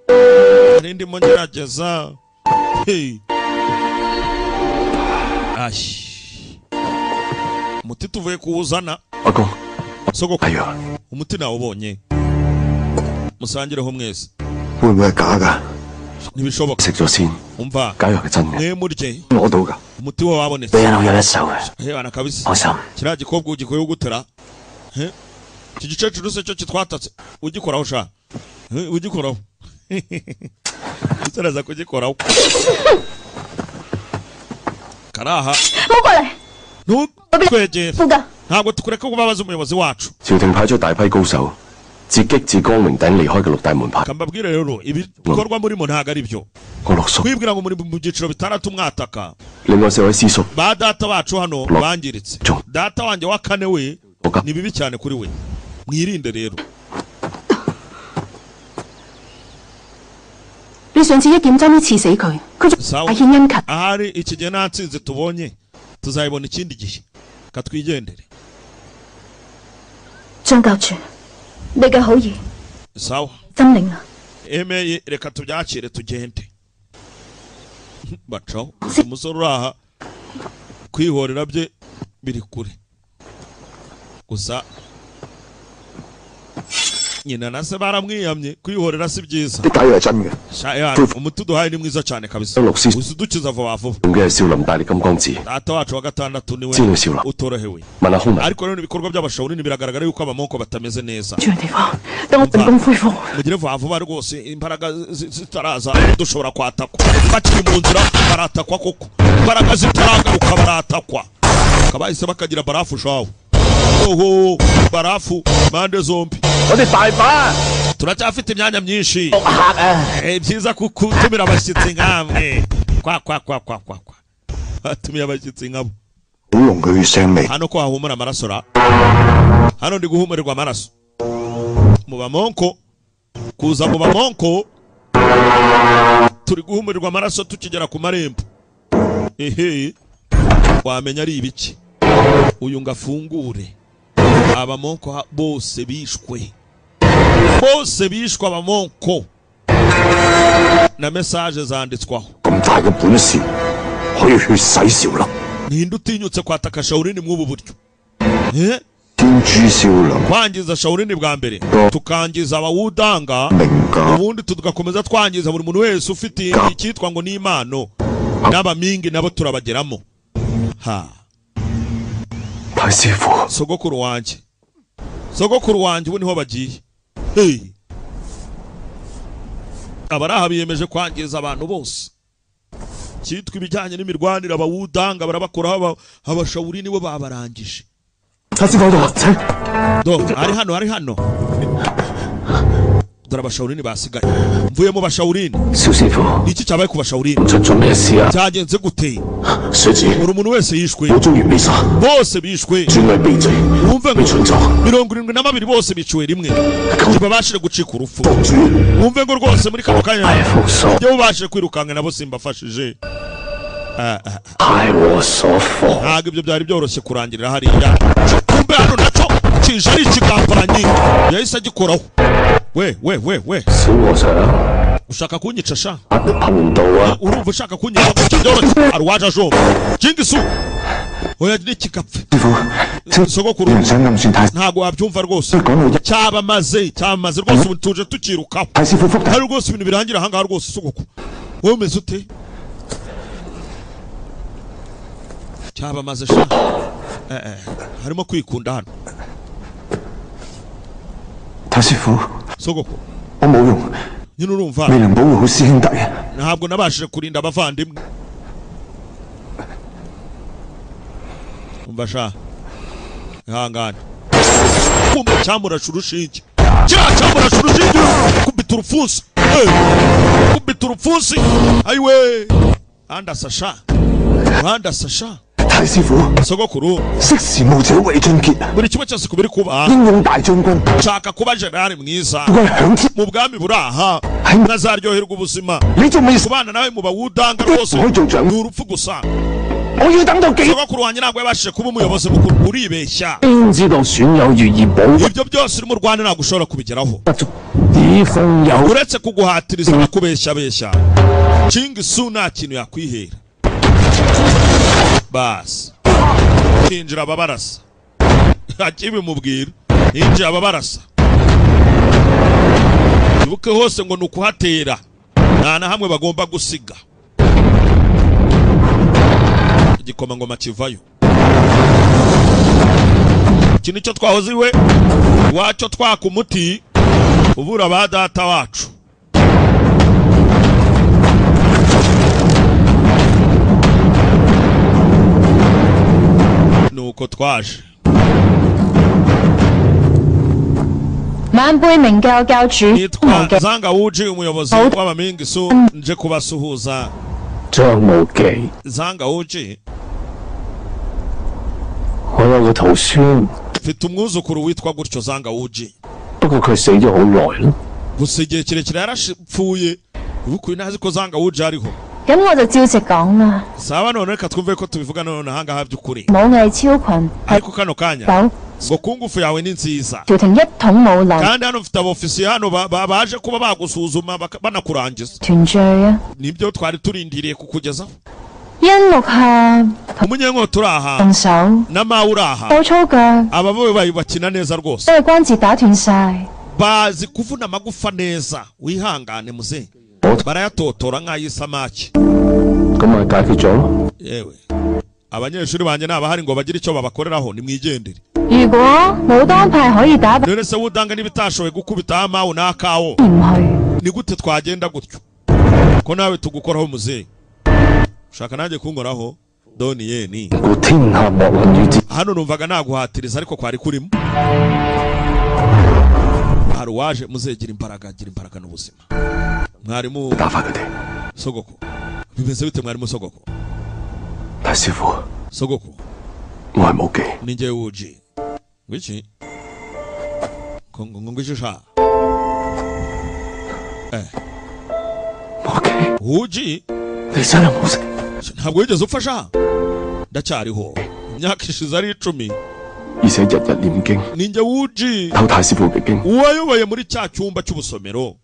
Nari ndimo ngerageza. Hey. Ashi. Umuti tuvuye kuwuzana. 阿公， Sogokuru. 哎呀， Umuti nawubonye. Musangireho mwese. 會唔會係假㗎？ Ntibishoboka. 食咗先， Umva. 解藥係真嘅， Mwe murye. 攞到㗎。 Umuti we wabonetse. 俾人我有一手嘅， Hebana kabisa. 放心。 Kiriya gikobwa ugikuyeho gutera. He? Iki gikecuru se cyo kitwatatse ugikoraho sha. He, ugikoraho. Utaraza kugikoraho. Karaha. 唔好過嚟， Ntukwegere. 副㗎。 Ntabwo tukureka kubabaza umuyobozi wacu. 朝廷派咗大批高手，截擊自光明頂離開嘅六大門派。 Kambabwire rero ibikorwa murimo ntabwo ari byo. 我六叔， Kwibwira ngo muri mu byiciro bitandatu mwataka. 另外四位師叔， Ba data bacu hano bangiritse. Data wanjye wa kane we ni bibi cyane kuri we. Mwirinde rero. 你上次一劍爭啲刺死佢，佢仲 Sawa. 大獻殷勤。 Ahari iki gihe nta ntsinzi tubonye tuzayibona ikindi gihe. Katwigendere. 張教主，你嘅好意 Sawa. 真領啊！ Emeye reka tubyakire tugende. Bacaho. Umusore uri aha kwihorera bye biri kure. Gusa nyina na se baramwiyamye kwihorera si byiza. 啲解藥係真嘅。 Sha ya, umuti uduhaye ni mwiza cyane kabisa. 六師 Udukiza vuba vuba. 用嘅係少林大力金剛指， Data wacu wa gatandatu niwe 知道少林 utorohewe. 問下空文， Ariko rero ibikorwa by'abashawurini biragaragara yuko abamoko batameze neza. 住人地方，等我成功恢復。 Mugire vuba vuba rwose imbaraga zitaraza dushobora kwatakwa. Bakiri mu nzira baratakwa koko. Imbaraga zitaragaruka baratakwa. Kabahise bakagira barafu shawo. Oho, barafu mpande zombi. 我哋大把 Turacyafite imyanya myinshi. 客啊！ Byiza kutumira abashyitsi nkamwe. Kwa kwa kwa kwa kwa kwa. Batumiye abashyitsi nkabo. 好濃嘅血腥味。 Hano ko hahumura amaraso ra. Hano ndi guhumurirwa amaraso. Mu bamonko kuza mu bamonko turi guhumurirwa amaraso tukigera ku marembo. Ehe. Wamenya ari ibiki. Uyu ngafungure. Abamonko bose bishwe. Bose bishwe abamonko. Na message zanditswaho. 咁大嘅本事，可以血洗少林。 Ninde utinyutse kwataka Shaolin mw'ubu buryo? Eh? 天誅少林， Kwangiza Shaolin bwa mbere, tukangiza abawudanga, 明教 ubundi tugakomeza twangiza buri muntu wese ufite icyitwa ngo ni impano. N'abamingi nabo turabageramo. Ha, 大師傅， sogokuru wanjye. Sogokuru wanjye ubu niho bagiye. Hey. Abaraha biyemeje kwangiza abantu bose. Cyitwa ibijyanye n'imirwanire abawudanga barabakoraho abashawuri nibo babarangije. 大師傅喺度，請。 Do, ari hano, ari hano. Dore abashawurini basigaye. Mvuye mu bashawurini. 蕭師傅， Iki cyabaye ku bashawurini? 出咗咩事啊？ Cyagenze gute? 小子， Buri muntu wese yishwe. 我終於被殺， Bose bishwe. 尊位卑賤， Wumve 被 ngo 取走， 72 bose biciwe rimwe. Ntibabashije gucika urupfu. 房主 Wumve ngo rwose muri kano kanya 大福所， ibyo bubashije kwirukanka nabo simbafashije. Ah, ah, 派我所火。 ntabwo ibyo byari byoroshye kurangirira hariya. Kumbe hano nacyo kije ari ikigambanyi. Yahise agikoraho. We we we we. 小和尚， Ushaka kunyica sha? 貧道啊！ Urumva ushaka kunyica gutya byoroshye? Hari uwaje ajomba. Jingisu. Oya n'ikigapfe. 師傅， Sogokuru 你唔想暗算太， ntabwo wabyumva rwose. 講到一 Cyabamaze, cyabamaze rwose ubu tuje tukirukaho. 太師傅福大 Hari rwose ibintu birangira ahangaha rwose sogokuru. Wowe umeze ute? Cyabamaze sha. Harimo kwikunda hano. 太師傅， Sogokuru, 我冇用， nyine urumva 未能保護好師兄弟。 ntabwo nabashije kurinda abavandimwe. Umva sha. Ihangane. Kumbe cyamurashe urushinge. Kiriya cyamurashe urushinge. Kubita urupfunsi. Kubita urupfunsi. Ayiwe. Andasa sha. Andasa sha. 太師傅， Sogokuru, 識時務者為俊傑， buri kimwe cyose kubiri kuba. 英勇大將軍， Nshaka kuba generali mwiza. 軍響天， Mu bwami buri aha. Ntazaryoherwa ubuzima. 你仲未 Kubana nawe mu bawudanga rwose 可以做長 ni urupfu gusa. 我要等到幾 Sogokuru wanjye ntabwo yabashije kuba umuyobozi mukuru. Uribeshya. 先知道損友如兒保 Ibyo byose uri mu Rwanda ntabwo ushobora kubigeraho. 不足，只奉有 Uretse kuguhatiriza no kubeshyabeshya, King Su nta kintu yakwihera. Basi hinjira ababarasa, akibimubwira hinjira ababarasa. Ibuke hose ngo ni ukuhatera, nta na hamwe bagomba gusiga. Igikomangoma kivayo. Iki nicyo twahoze iwe iwacyo twaka umuti uvura ba data wacu. Nuko twaje. 晚輩明教教主 Nitwa Zanga Wuji, umuyobozi w'Abamingisu, nje kubasuhuza. 張無忌， Zanga Wuji, 我有個徒孫， mfite umwuzukuru witwa gutyo Zanga Wuji. 不過佢死咗好耐啦。 Gusa igihe kirekire yarapfuye. Ubu ntazi ko Zanga Wuji ariho. 咁我就照直講啦。 Sawa, none reka twumve ko tubivuga none ahangaha by'ukuri. 武藝超群係 Ariko kano kanya 走 ngo kungufu yawe ni nziza, 朝廷一統武林 kandi hano mfite abofisiye hano baje kuba bagusuzuma banakurangiza. 團聚啊！ Nibyo twari turindiriye kukugezaho. 殷六合 Umunyenkota uri aha 動手 na mawe uri aha, 到粗腳 aba bo bakina neza rwose, 都係關節打斷晒。 bazi kuvuna amagufa neza. Wihangane muze, barayatotora nk'ay'isamaki. 咁咪解決咗咯。 Yewe, abanyeshuri banjye ntabahari ngo bagire icyo babakoreraho, nimwigendere. 如果武當派可以打敗 None se wudanga niba itashoboye gukubita amawu n'akawo, 唔去， ni gute twagenda gutyo ko nawe tugukoraho muzehe? Ushaka nanjye kunkoraho doni yeni? 故天下莫論與之 Hano numvaga naguhatiriza ariko kwari kurimo. Hari uwaje muzehe, gira imbaraga, gira imbaraga n'ubuzima. Mwarimu 打發佢哋。 sogoko, bimeze bite mwarimu sogoko? 大師傅， Sogoko, 我係武記， ni njye Wuji. Ngwiki ngo ngo ngwiki sha eh 武記， Wuji, 你真係冇死。 ntabwo wigeze upfa sha, ndacyariho. Imyaka ishize ari 10. 而且日日念經， Ni njye Wuji 偷太師傅嘅經。 uwayoboye muri cya cyumba cy'ubusomero.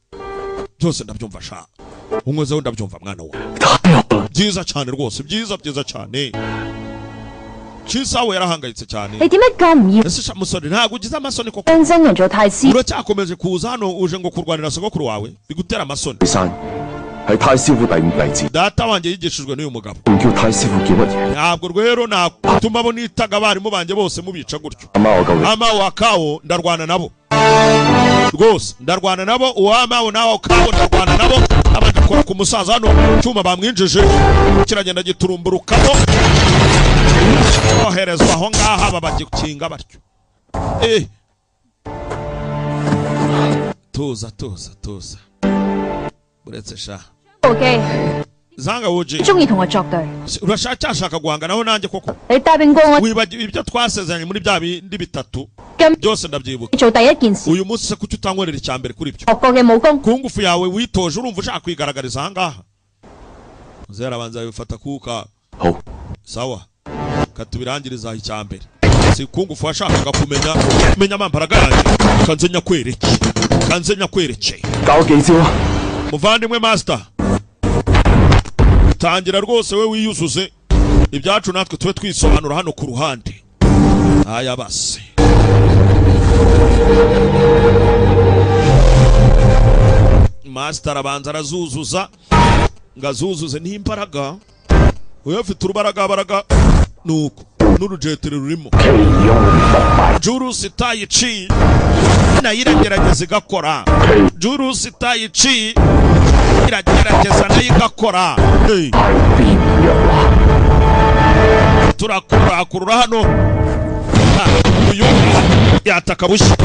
Byose ndabyumva sha, unkozeho ndabyumva mwana wa. 太好啦！ Byiza cyane rwose, byiza byiza cyane. Chisawe yarahangayitse cyane. 你點解咁唔要 Ese sha musore, ntabwo ugize amasoni koko? 跟真人做太師？ Uracyakomeje kuza hano uje ngo kurwanira sogokuru wawe bigutera amasoni. 山係太師傅第五弟子， Data wanjye yigishijwe n'uyu mugabo. 唔叫太師傅叫乜嘢？ Ntabwo rero natuma abo nitaga abarimu banjye bose mubica gutyo. 阿媽我救你， Ama wakawo ndarwana nabo rwose, ndarwana nabo. Uwamawo nawe kawo ndarwana nabo. Abanje kora ku musaza hano, cyuma bamwinjije kiragenda giturumburukamo, koherezwa aho ngaha babagikinga batyo. Eh, tuza tuza tuza, uretse sha. 無忌 Zanga Wuji, 中意同我作對， urashaka guhanganaho nanjye koko? 你答應過我 Wibagiwe ibyo twasezeranye muri bya bindi bitatu 今 byose ndabyibuka. 做第一件事 Uyu munsi se kuki utankorera icya mbere kuri ibyo? 學過嘅武功， Ku ngufu yawe witoje, urumva ushaka kwigaragariza ahangaha? Muzehe arabanza bifata kuka. 好， Sawa, katubirangiriza aho icya mbere. Si ku ngufu washakaga kumenya menya amambaraga yanjye, kanze nyakwereke, kanze nyakwereke. 教我幾招啊！ Muvandimwe master, tangira rwose we wiyuzuze ibyacu, natwe tube twisobanura hano ku ruhande. Aya basi, master arabanza arazuzuza ngo azuzuze n'imbaraga. Uyu afite urubaragabaraga nuko n'urujetero rurimo. 其用不敗， Jurusi Taichi nayo iragerageza igakora. Jurusi Taichi iragerageza nayo igakora. Hey, 係變弱啦。 turakurakurura hano. Ha, uyu yataka bushya,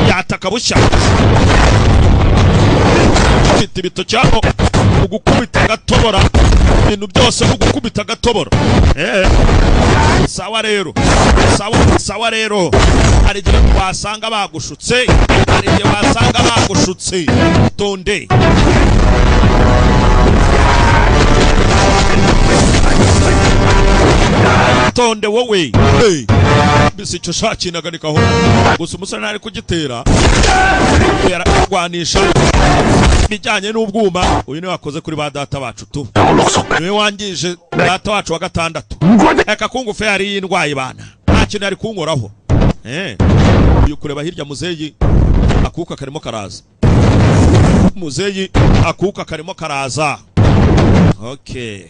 yataka bushya, ufite ibitoki hano ugukubita agatobora, ibintu byose ugukubita agatobora. Eh, sawa rero, sawa sawa rero. Hari igihe wasanga bagushutse, hari igihe wasanga bagushutse. Tonde Tonde wowe. Hey. Bisi icyo shakinaganikaho. Gusa umusore ntari kugitera. Yararwanisha bijyanye n'ubwuma. Uyu niwe wakoze kuri ba data bacu tu. Niwe wangije data wacu wa gatandatu. Eka kungufe yari yindwaye bana. Nta kintu yari kunkoraho. Uyu kureba hirya muzeyi akuka karimo karaza. Muzeyi akuka karimo karaza. Okay.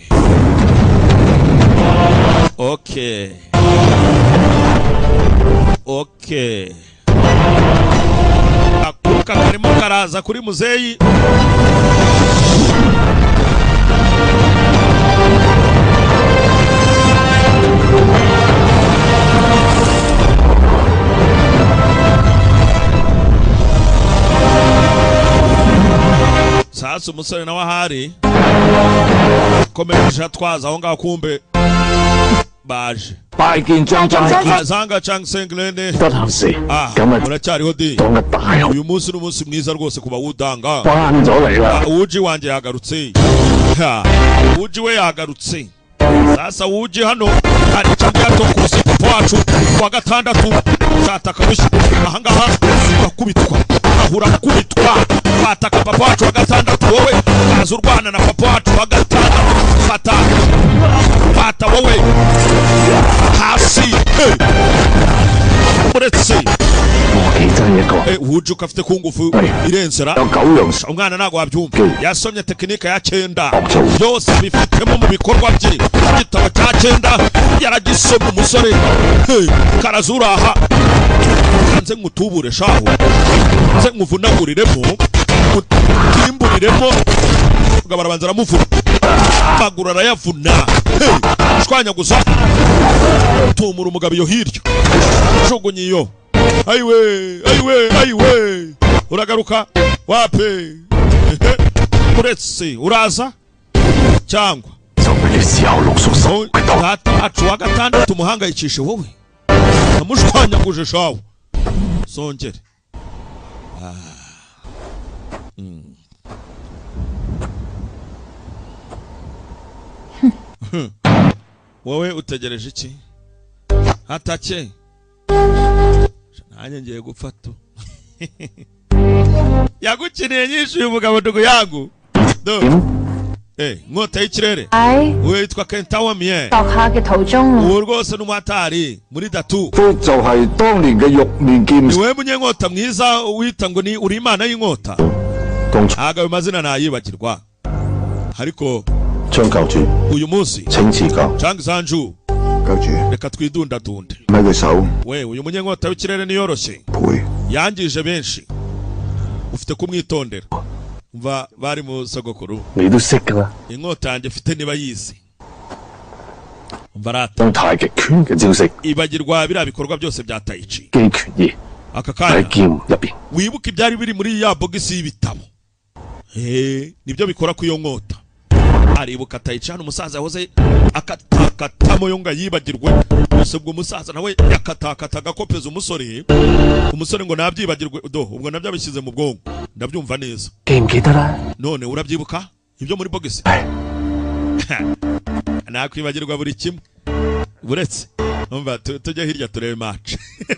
Okay. Okay. Akuka karimo karaza kuri muzeyi. Sasa umusore nawe ahari komeje atwaza aho ngaho kumbe baje Zanga Chang Senglene. Uracyariho di. Uyu munsi ni umunsi mwiza rwose kuba wudanga. Uji wanjye yagarutse. Uji we yagarutse. Sasa uji hano ari cyangwa kose papa wacu wa gatandatu cyataka bushya ahangaha urakubitwa ahura kubitwa bataka papa wacu wa gatandatu wowe kaza urwana na papa wacu wa gatandatu fata fata wowe hasi uretse uju kafite kungufu irenzera umwana ntago wabyumva yasomye tekinike ya 9 byose bifitemo mu bikorwa bye igitabo cya 9 yaragisoma umusore karazuraha nze ngutubure shaho nze nkuvunaguriremo mutimburiremo barabanza aramuvuna maguru arayavuna shwanyaguza tumura umugabo iyo hirya jugunye iyo aiwe aiwe aiwe uragaruka wape uretse uraza cyangwa data wa gatandatu muhangayikishe wowe namushwanyaguje shawo songere wowe utegereje iki hatake nanjye ngiye gupfa tu yagukiniye nyinshi uyu mugabo ndugu yangu inkota y'ikirere uyu yitwa Kentawa Mie uwo rwose n'umwatari muri datu niwe munyenkota mwiza wita ngo ni uri imana y'inkota ntabwo ayo mazina nayibagirwa ariko uyu munsi Chang Sanju reka twidundadunde we uyu munyenkota w'ikirere niyoroshye yangije benshi ufite kumwitondera umva bari mu sogokuru inkota yanjye mfite niba yizi umva rata ibagirwa biriya bikorwa byose bya Taichi aka kanya wibuke ibyari biri muri ya bogisi y'ibitabo nibyo bikora ku iyo nkota aribuka Taichi hano umusaza yahoze akatakatamo yonga yibagirwe gusa ubwo umusaza nawe yakatakata agakopeza umusore umusore ngo nabyibagirwe do ubwo nabyo abishyize mu bwonko ndabyumva neza none urabyibuka ibyo muri bogisi nakwibagirwa buri kimwe buretse umva tujye hirya turebe match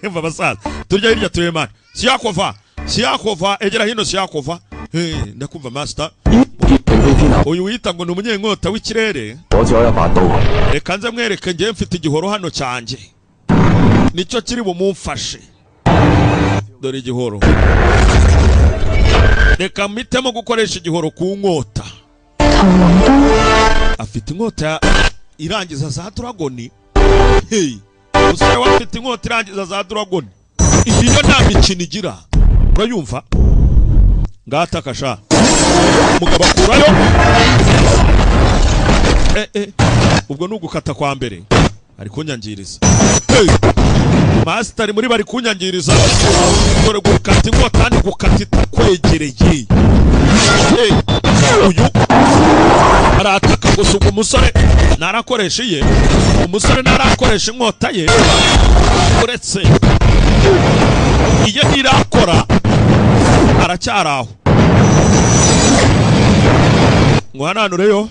umva basaza tujye hirya turebe match siyakova siyakova egera hino siyakova ndakumva master uyu wita ngo ni umunyenkota w'ikirere reka nze mwereke ngiye mfite igihoro hano cyanjye nicyo kiri bumumfashe dore igihoro reka mpitemo gukoresha igihoro ku nkota afite inkota irangiza za dragoni hey umusore we afite inkota irangiza za dragoni iyo nta mikino igira urayumva ngataka sha umugabo akurayo ubwo nugukata kwa mbere ari kunyangiriza hey master muri bari kunyangiriza dore gukata inkota kandi gukata itakwegereye hey uyu arataka gusa ubwo umusore narakoresha iye umusore narakoresha inkota ye uretse iyo ntirakora aracyari aho ngo hananureyo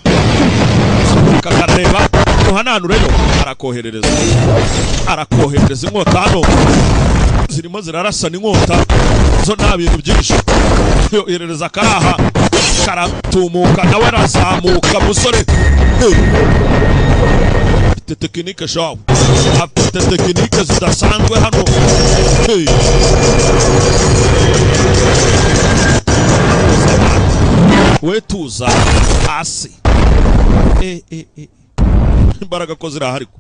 Kakareba muhananureyo, arakoherereza arakoherereza inkota hano zirimo zirarasana inkota zo nta bintu byinshi. Yoherereza karaha karatumuka nawe arazamuka musore. Afite tekinike shawo, afite tekinike zidasanzwe hano. We tuza hasi. Imbaraga ko ziraha ariko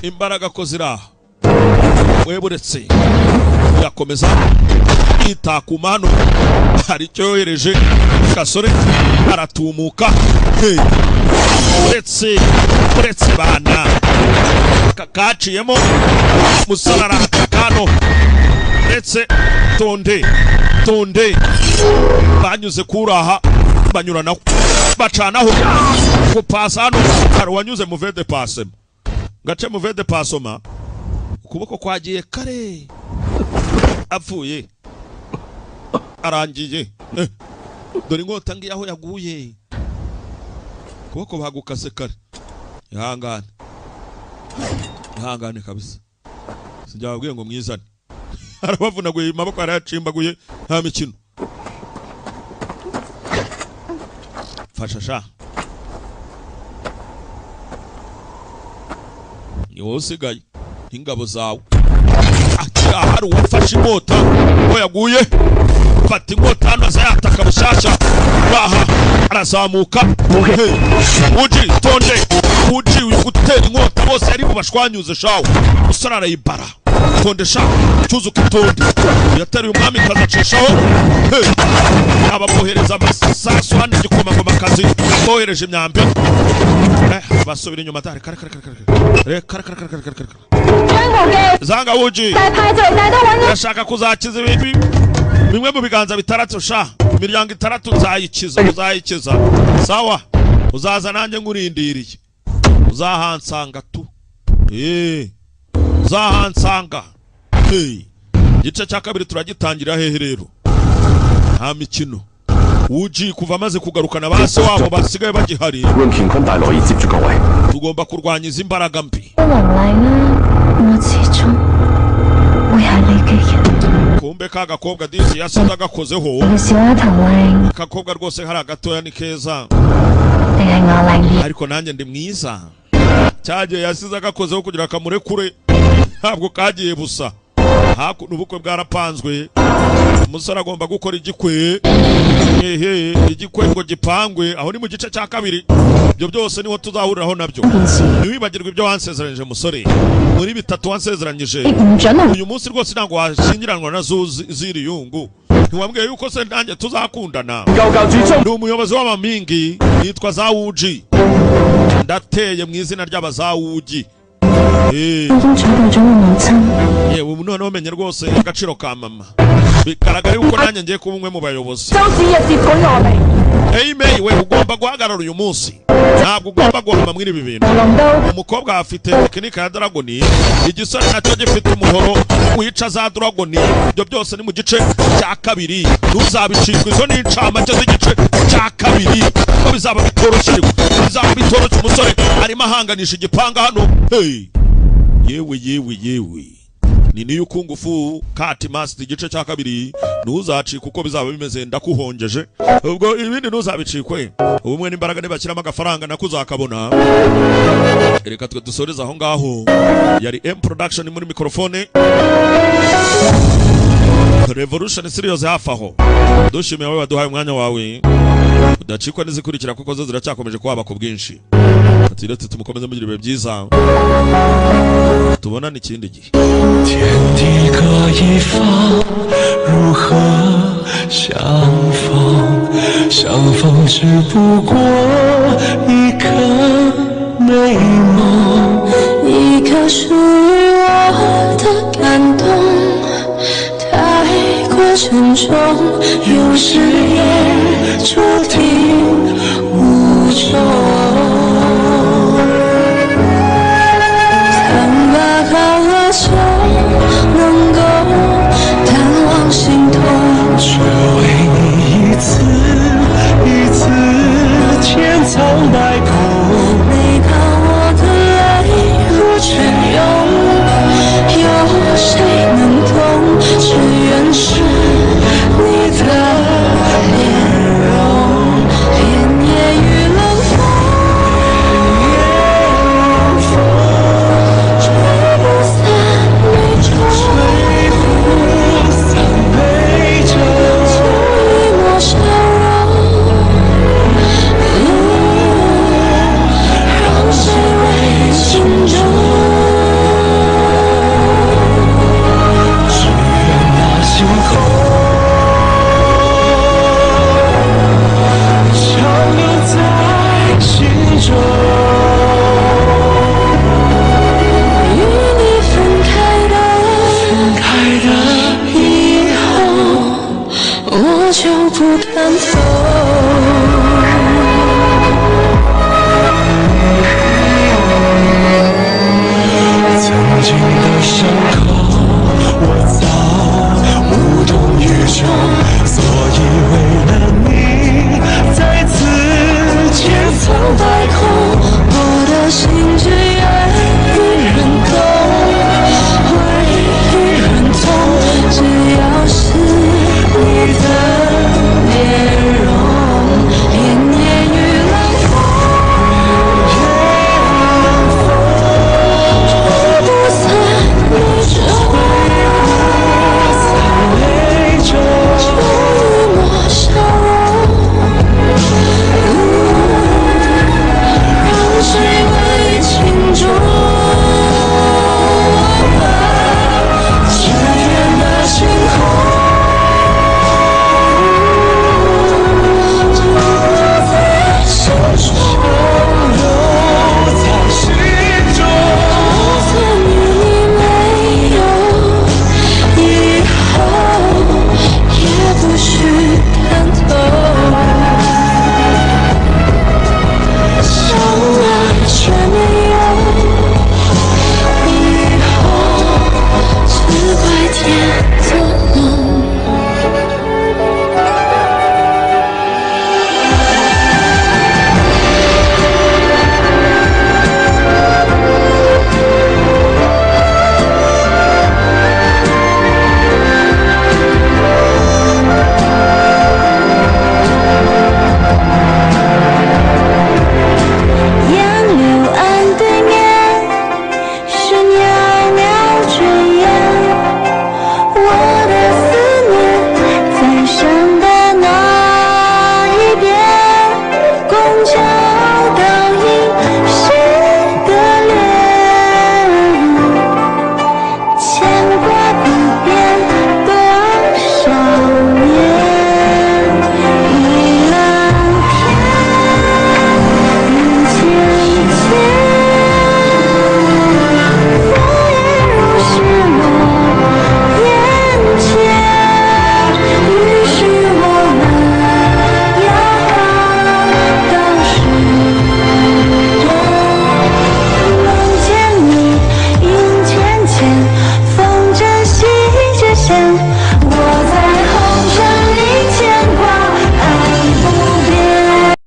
imbaraga ko ziraha. Weburetse yakomeza yitakuma hano, hari icyo yohereje kasore aratumuka. Uretse uretse bana kakaciyemo musore aratakano. Uretse tonde tonde banyuze kuraha banyuranaho bacanaho kupasa hano. Hari uwanyuze muvede pasema gace muvede pasoma ukuboko kwagiye kare apfuye arangiye. Dore inkota ngiye aho yaguye, ukuboko bagukase kare. Ihangane ihangane kabisa, sinjababwiye ngo mwizane. Arabavunaguye amaboko arayacimbaguye nta mikino. Fasha sha, ni wowe usigaye n'ingabo zawe. Hari uwafashe inkota ko yaguye, fata inkota hano aza yataka bushyashya. Baha arazamuka. Uji tonde uji uri gutera inkota bose ari bubashwanyuze shawo. Musore arayibara tonde sha cyuzuka itonde yateruye umwami kazacishaho. Ababohereza amasasu hano igikomangomakazi bohereje imyambi. Basubira inyuma dare kare kare kare kare kare kare kare kare kare. Zanga Wuji ndashaka kuzakiza ibi bimwe mu biganza bitaratu sha, imiryango itaratu nzayikiza, uzayikiza sawa, uzaza nanjye nkurindiriye, uzahansanga tu uzahansanga. Igice cya kabiri turagitangira hehe rero? Nta mikino. Wuji kuva amaze kugarukana base wabo basigaye bagihari, tugomba kurwanya izi mbaraga mbi. Kumbe ka gakobwa disi yasize agakozeho. Kakobwa rwose hari agatoya ni keza, ariko nanjye ndi mwiza. Cyagiye yasize agakozeho kugira akamurekure, ntabwo kagiye busa. Hakuno ubukwe bwarapanzwe, umusore agomba gukora igikwe. Ehe igikwe ngo gipangwe, aho ni mu gice cya kabiri. Ibyo byose niho tuzahuriraho nabyo. Ntiwibagirwe ibyo wansezeranyije musore, muri bitatu wansezeranyije. Uyu munsi rwose ntabwo washyingiranwa na Ziriyungu. Ntiwambwiye yuko se nanjye tuzakundana? Ndi umuyobozi w'amamingi nitwa Zawuji, ndateye mu izina ry'abazawuji. Yewe noneho umenye rwose agaciro ka mama, bigaragara yuko nanjye ngiye kuba umwe mu bayobozi. Eimei we ugomba guhagarara uyu munsi, ntabwo ugomba guhama muri ibi bintu. Umukobwa afite tekinike ya dragoni, igisore nacyo gifite umuhoro wica za dragoni. Ibyo byose ni mu gice cya kabiri, ntuzabicikwe. Izo ni incamake z'igice cya kabiri, ko bizaba bitoroshye, bizaba bitoroshye. Umusore arimo ahanganisha igipanga hano. Hey yewe yewe yewe, ni niyo kungufu kati master igice cya kabiri ntuzacika uko bizaba bimeze, ndakuhongeje. Ubwo ibindi ntuzabicikwe, ubumwe n'imbaraga nibashyiramo agafaranga nakuzakabona. Reka twe dusoreze aho ngaho. Yari M Production muri microphone, Revolution Series hafi aho. Dushimiye wowe waduhaye umwanya wawe, udacikwa n'izikurikira kuko zo ziracyakomeje kuhaba ku bwinshi. Ati tumukomeze mugira ibihe byiza, tubonane ikindi gihe. 沉重，有时也注定无终。坦白好了就能够淡忘心痛，只为你一次一次潜藏。中。与你分开的以后，我就不敢走。曾经的伤口。